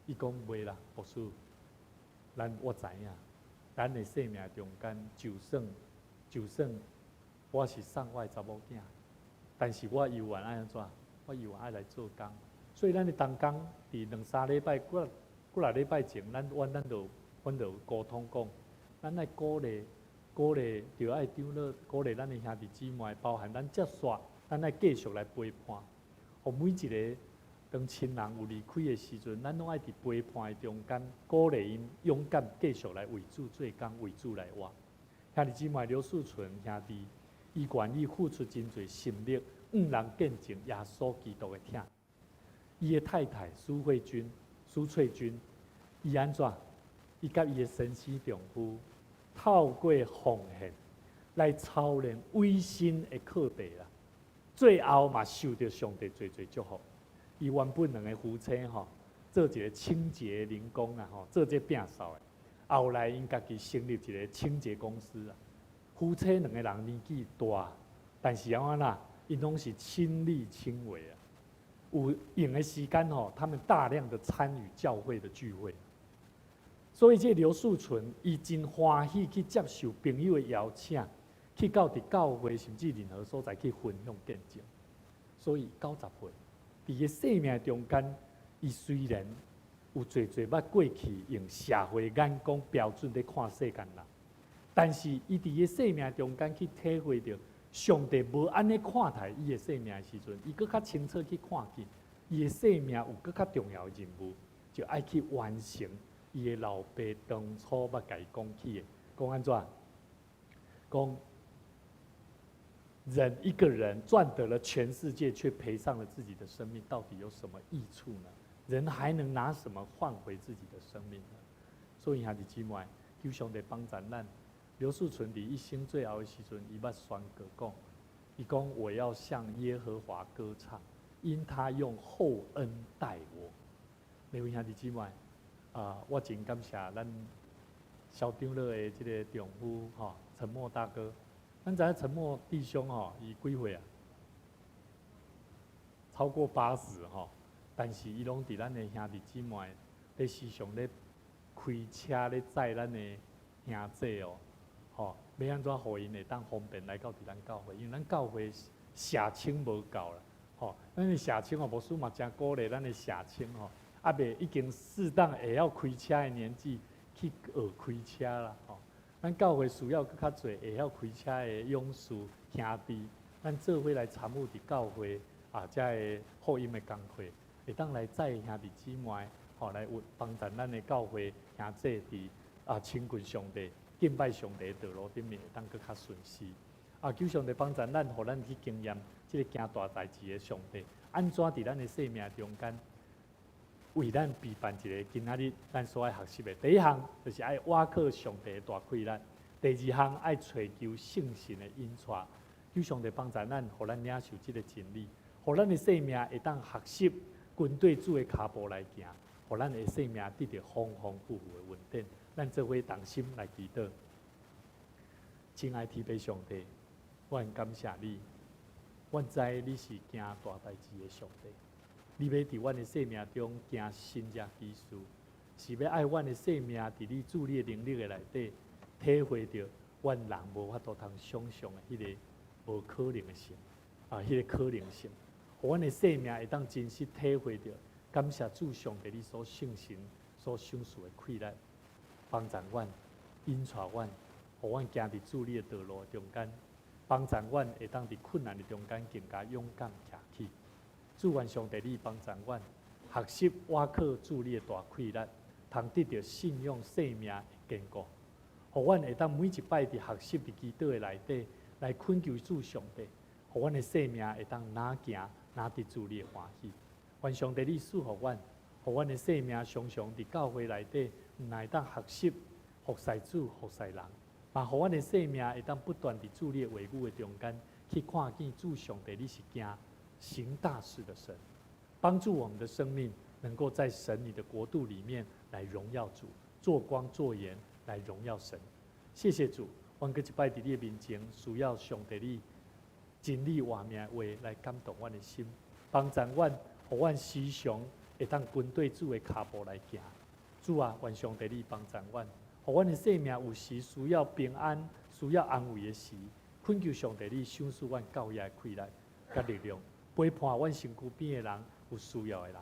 伊講袂啦，牧師，咱我知影，咱的生命中間，就算就算我是送我的查某囝，但是我猶原愛按怎？我猶原愛來做工。所以咱的同工佇兩三禮拜、幾幾若禮拜前，咱阮咱就阮就溝通講，咱愛鼓勵鼓勵，著愛長老鼓勵咱的兄弟姊妹，包含咱接續，咱愛繼續來陪伴，予每一个當親人有離開的時陣，咱攏愛佇陪伴的中間鼓勵𪜶勇敢繼續來為主做工，為主來活。兄弟姊妹，劉樹純兄弟，伊願意付出真濟心力，向人見證耶穌基督的疼。伊的太太蘇慧君、蘇翠君，伊按怎？伊佮伊的先生丈夫透過奉獻來操練委身的課題啦。最後嘛受著上帝濟濟祝福。伊原本兩个夫妻吼，做一个清潔零工啊吼，做這摒掃的。後來𪜶家己成立一个清潔公司啊。夫妻兩个人年紀大，但是按怎啦？𪜶攏是親力親為啊。有閒的時間吼，他們大量的參與教會的聚會。所以這劉樹純伊真歡喜去接受朋友的邀請，去到佇教會甚至任何所在去分享見證。所以90歲，佇伊生命中間，伊雖然有濟濟捌過去用社會眼光標準咧看世間人，但是伊佇伊生命中間去體會著上帝無按呢看待伊的生命的時陣，伊閣較清楚去看見伊的生命有閣較重要的任務，就愛去完成伊的老爸當初捌共伊講起的，講按怎？講人一個人賺得了全世界，卻賠上了自己的生命，到底有什麼益處呢？人還能拿什麼換回自己的生命呢？所以兄弟姊妹，求上帝幫助咱。劉樹純佇一生最後的時陣，伊捌宣告講：伊講我要向耶和華歌唱，因他用厚恩待我。每位兄弟姊妹，啊，我真感謝咱蕭長老的這个丈夫吼，陳默大哥。咱知影陳默弟兄吼，伊幾歲啊？超過80吼，但是伊攏佇咱的兄弟姊妹咧時常咧開車咧載咱的兄弟哦，吼，欲按怎予𪜶會當方便來到佇咱教會？因為咱教會社青無夠啦，吼，咱的社青哦，牧師嘛誠鼓勵咱的社青吼，猶未已經適當會曉開車的年紀去學開車啦，吼。咱教會需要閣較濟會曉開車的勇士兄弟，咱做伙來參與佇教會啊，遮个福音的工課，會當來載兄弟姊妹，吼來有幫助咱的教會兄弟佇啊親近上帝、敬拜上帝的道路頂面會當閣較順遂。啊，求上帝幫助咱，予咱去經驗這个行大代誌的上帝，按怎佇咱的生命中間為咱備辦一个今仔日咱所愛學習的。第一項就是愛倚靠上帝的大氣力，第二項愛揣求聖神的引帶。求上帝幫助咱，予咱領受這个真理，予咱的生命會當學習跟綴主的跤步來行，予咱的生命得著豐豐富富的恩典。咱做伙同心來祈禱。親愛天父上帝，我很感謝你，我知你是行大代誌的上帝。你欲佇阮的生命中行神蹟奇事，是欲愛阮的生命佇你主你的能力的內底，體會著阮人無法度通想像的彼个無可能的性，啊，彼个可能性，予阮的生命會當真實體會著，感謝主上帝你所聖神所賞賜的氣力，幫助阮，引帶阮，予阮行佇主你的道路中間，幫助阮會當佇困難的中間更加勇敢徛起。主願上帝你幫助阮，學習倚靠主你的大氣力，通得著信仰生命的堅固。予阮會當每一擺佇學習佇祈禱的內底來懇求主上帝，予阮的生命會當若行若得主你的歡喜。願上帝你賜予阮，予阮的生命常常佇教會內底，毋但會當學習服侍主、服侍人，嘛予阮的生命會當不斷佇主你的話語的中間去看見主上帝你是行行大事的神，幫助我們的生命能夠在神你的國度裡面來榮耀主，做光做鹽來榮耀神。謝謝主，阮閣一擺佇你的面前，需要上帝你真理活命的話來感動阮的心，幫助阮，予阮時常會當跟綴主的跤步來行。主啊，願上帝你幫助阮，予阮的生命有時需要平安、需要安慰的時，懇求上帝你賞賜阮夠額的氣力佮力量，陪伴阮身軀邊的人，有需要的人。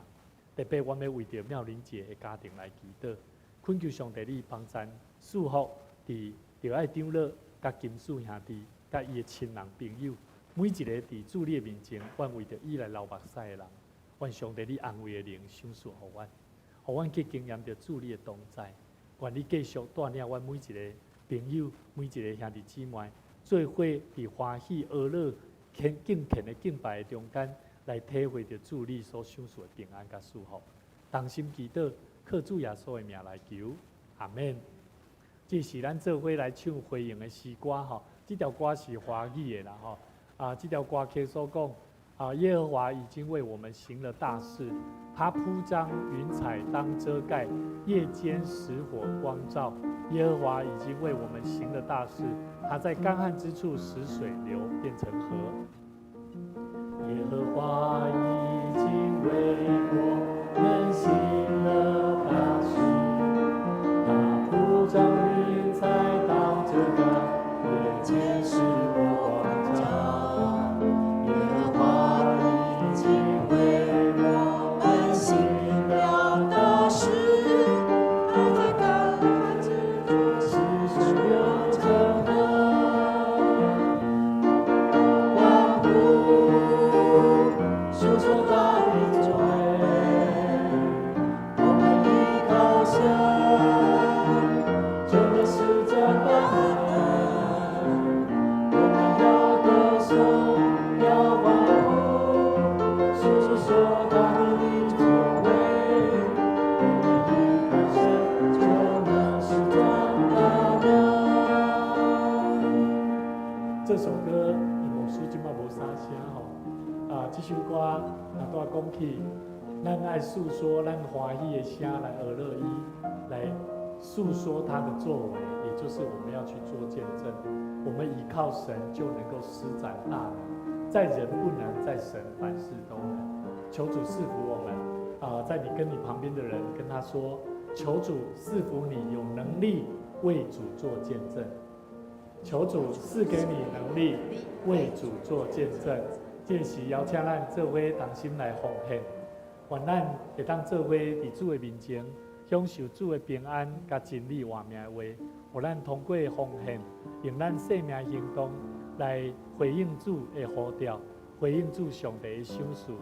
特別阮欲為著妙玲姐的家庭來祈禱，懇求上帝你幫贊賜福佇著愛長老佮金樹兄弟佮伊的親人朋友，每一个佇主你的面前，願為著伊來流目屎的人，願上帝你安慰的靈賞賜予阮，予阮去經驗著主你的同在。願你繼續帶領阮每一個朋友、每一個兄弟姊妹，做伙佇歡喜、樂樂、虔敬虔的敬拜的中間，來體會著主你所賞賜的平安佮祝福。同心祈禱，靠主耶穌的名來求，阿們。這是咱做伙來唱回應的詩歌吼，這條歌是華語的啦吼。啊，這條歌曲所講啊，耶和華已經為我們行了大事，他鋪張雲彩當遮蓋，夜間使火光照。耶和華已經為我們行了大事，他在乾旱之處使水流變成河。耶和華已經為我們行了大事，他鋪張雲彩當遮蓋，夜間使火光照。耶和華已經為我們行了大事，他在乾旱之處使水流成河。歡呼，述說他的作為，我們依靠神，就能施展大能。我們要歌頌，要歡呼，述說他的作為。我們依靠神，就能施展大能。這首歌，牧師這擺無啥聲吼。啊，這首歌若拄仔講起，咱愛訴說咱歡喜的聲來學樂伊，來訴說他的作為，也就是我們要去做見證。我們依靠神就能夠施展大能，在人不能，在神凡事都能。求主賜福我們。啊，在你跟你旁邊的人跟他說，求主賜福你有能力為主做見證。求主賜給你能力為主做見證。這時邀請咱做伙同心來奉獻，願咱會當做伙佇主的面前，享受主的平安佮真理活命的話，予咱通過奉獻，用咱生命行動來回應主的呼召，回應主上帝的賞賜。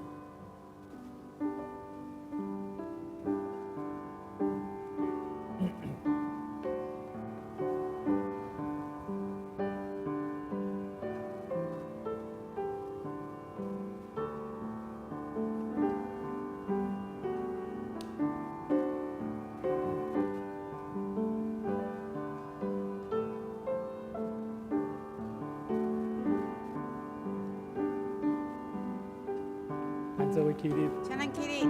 咱做伙起立。請咱起立。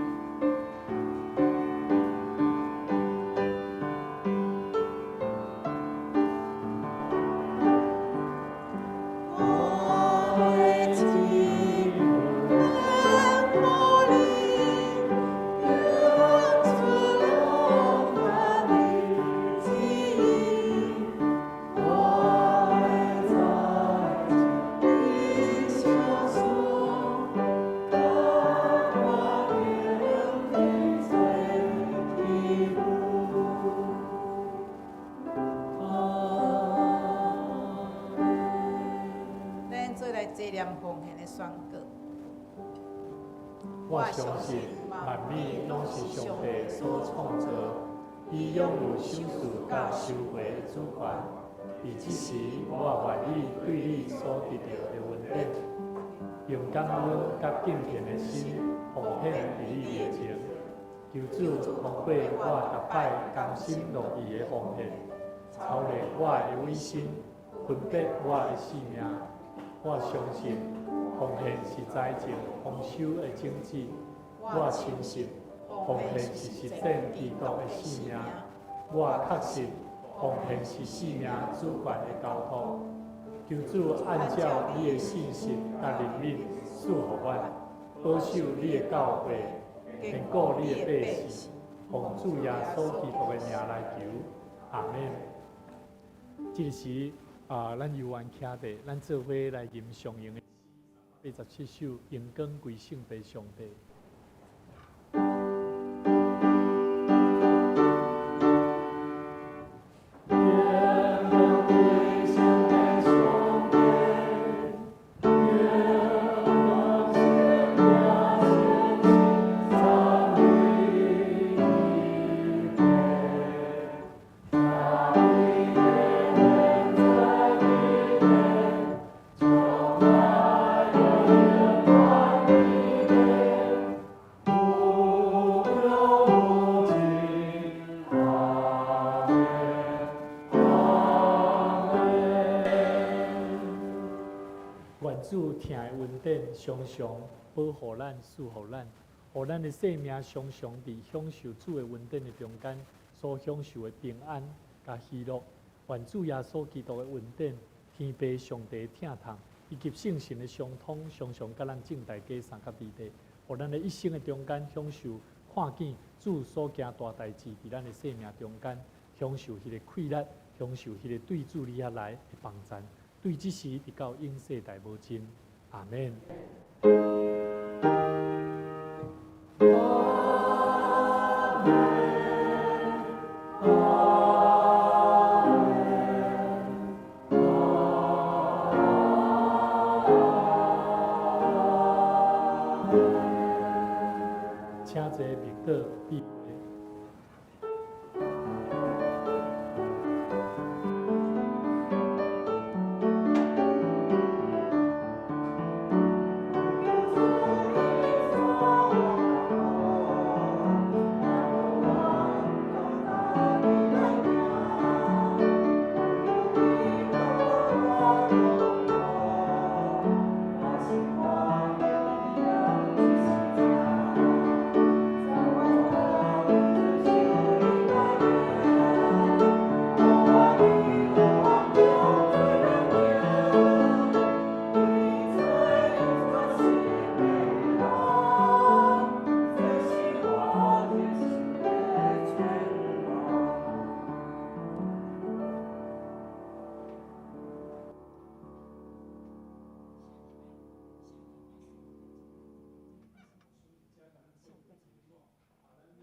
我的天父你，願主羅發你旨意，我的財你相送，甘願做天父。阿咱做來紀念奉獻的宣告。我相信萬物攏是上帝所創造，伊擁有賞賜佮收回的主權。佇這時，我願意對你所得著的恩典，用感恩佮敬虔的心奉獻佇你面前。求主通過我逐擺甘心樂意的奉獻，操練我的委身，分別我的性命。我相信奉獻是財政豐收的種子。我深信奉獻是實踐基督的性命。我確信奉獻是生命主權的交託。求主按照你的信實佮憐憫賜予阮，保守你的教誨，堅固你的百姓。奉主耶穌基督的名來求，阿們。這個時啊，咱猶原徛佇，咱做伙來吟上用的87首《榮光歸聖父上帝》。榮光歸聖父上帝，主疼的恩典常常保護咱、賜予咱，予咱的生命常常佇享受主的恩典的中間，所享受的平安佮喜樂。願主耶穌基督的恩典、天父上帝的疼痛，以及聖神的相通，常常佮咱眾大家相佮佇咧，予咱的一生的中間享受看見主所行大代誌佇咱的生命中間，享受彼個快樂，享受彼個對主你遐來的幫贊，對這時直到永世代無盡。阿們。請坐默禱閉會。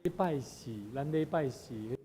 禮拜四，咱禮拜四。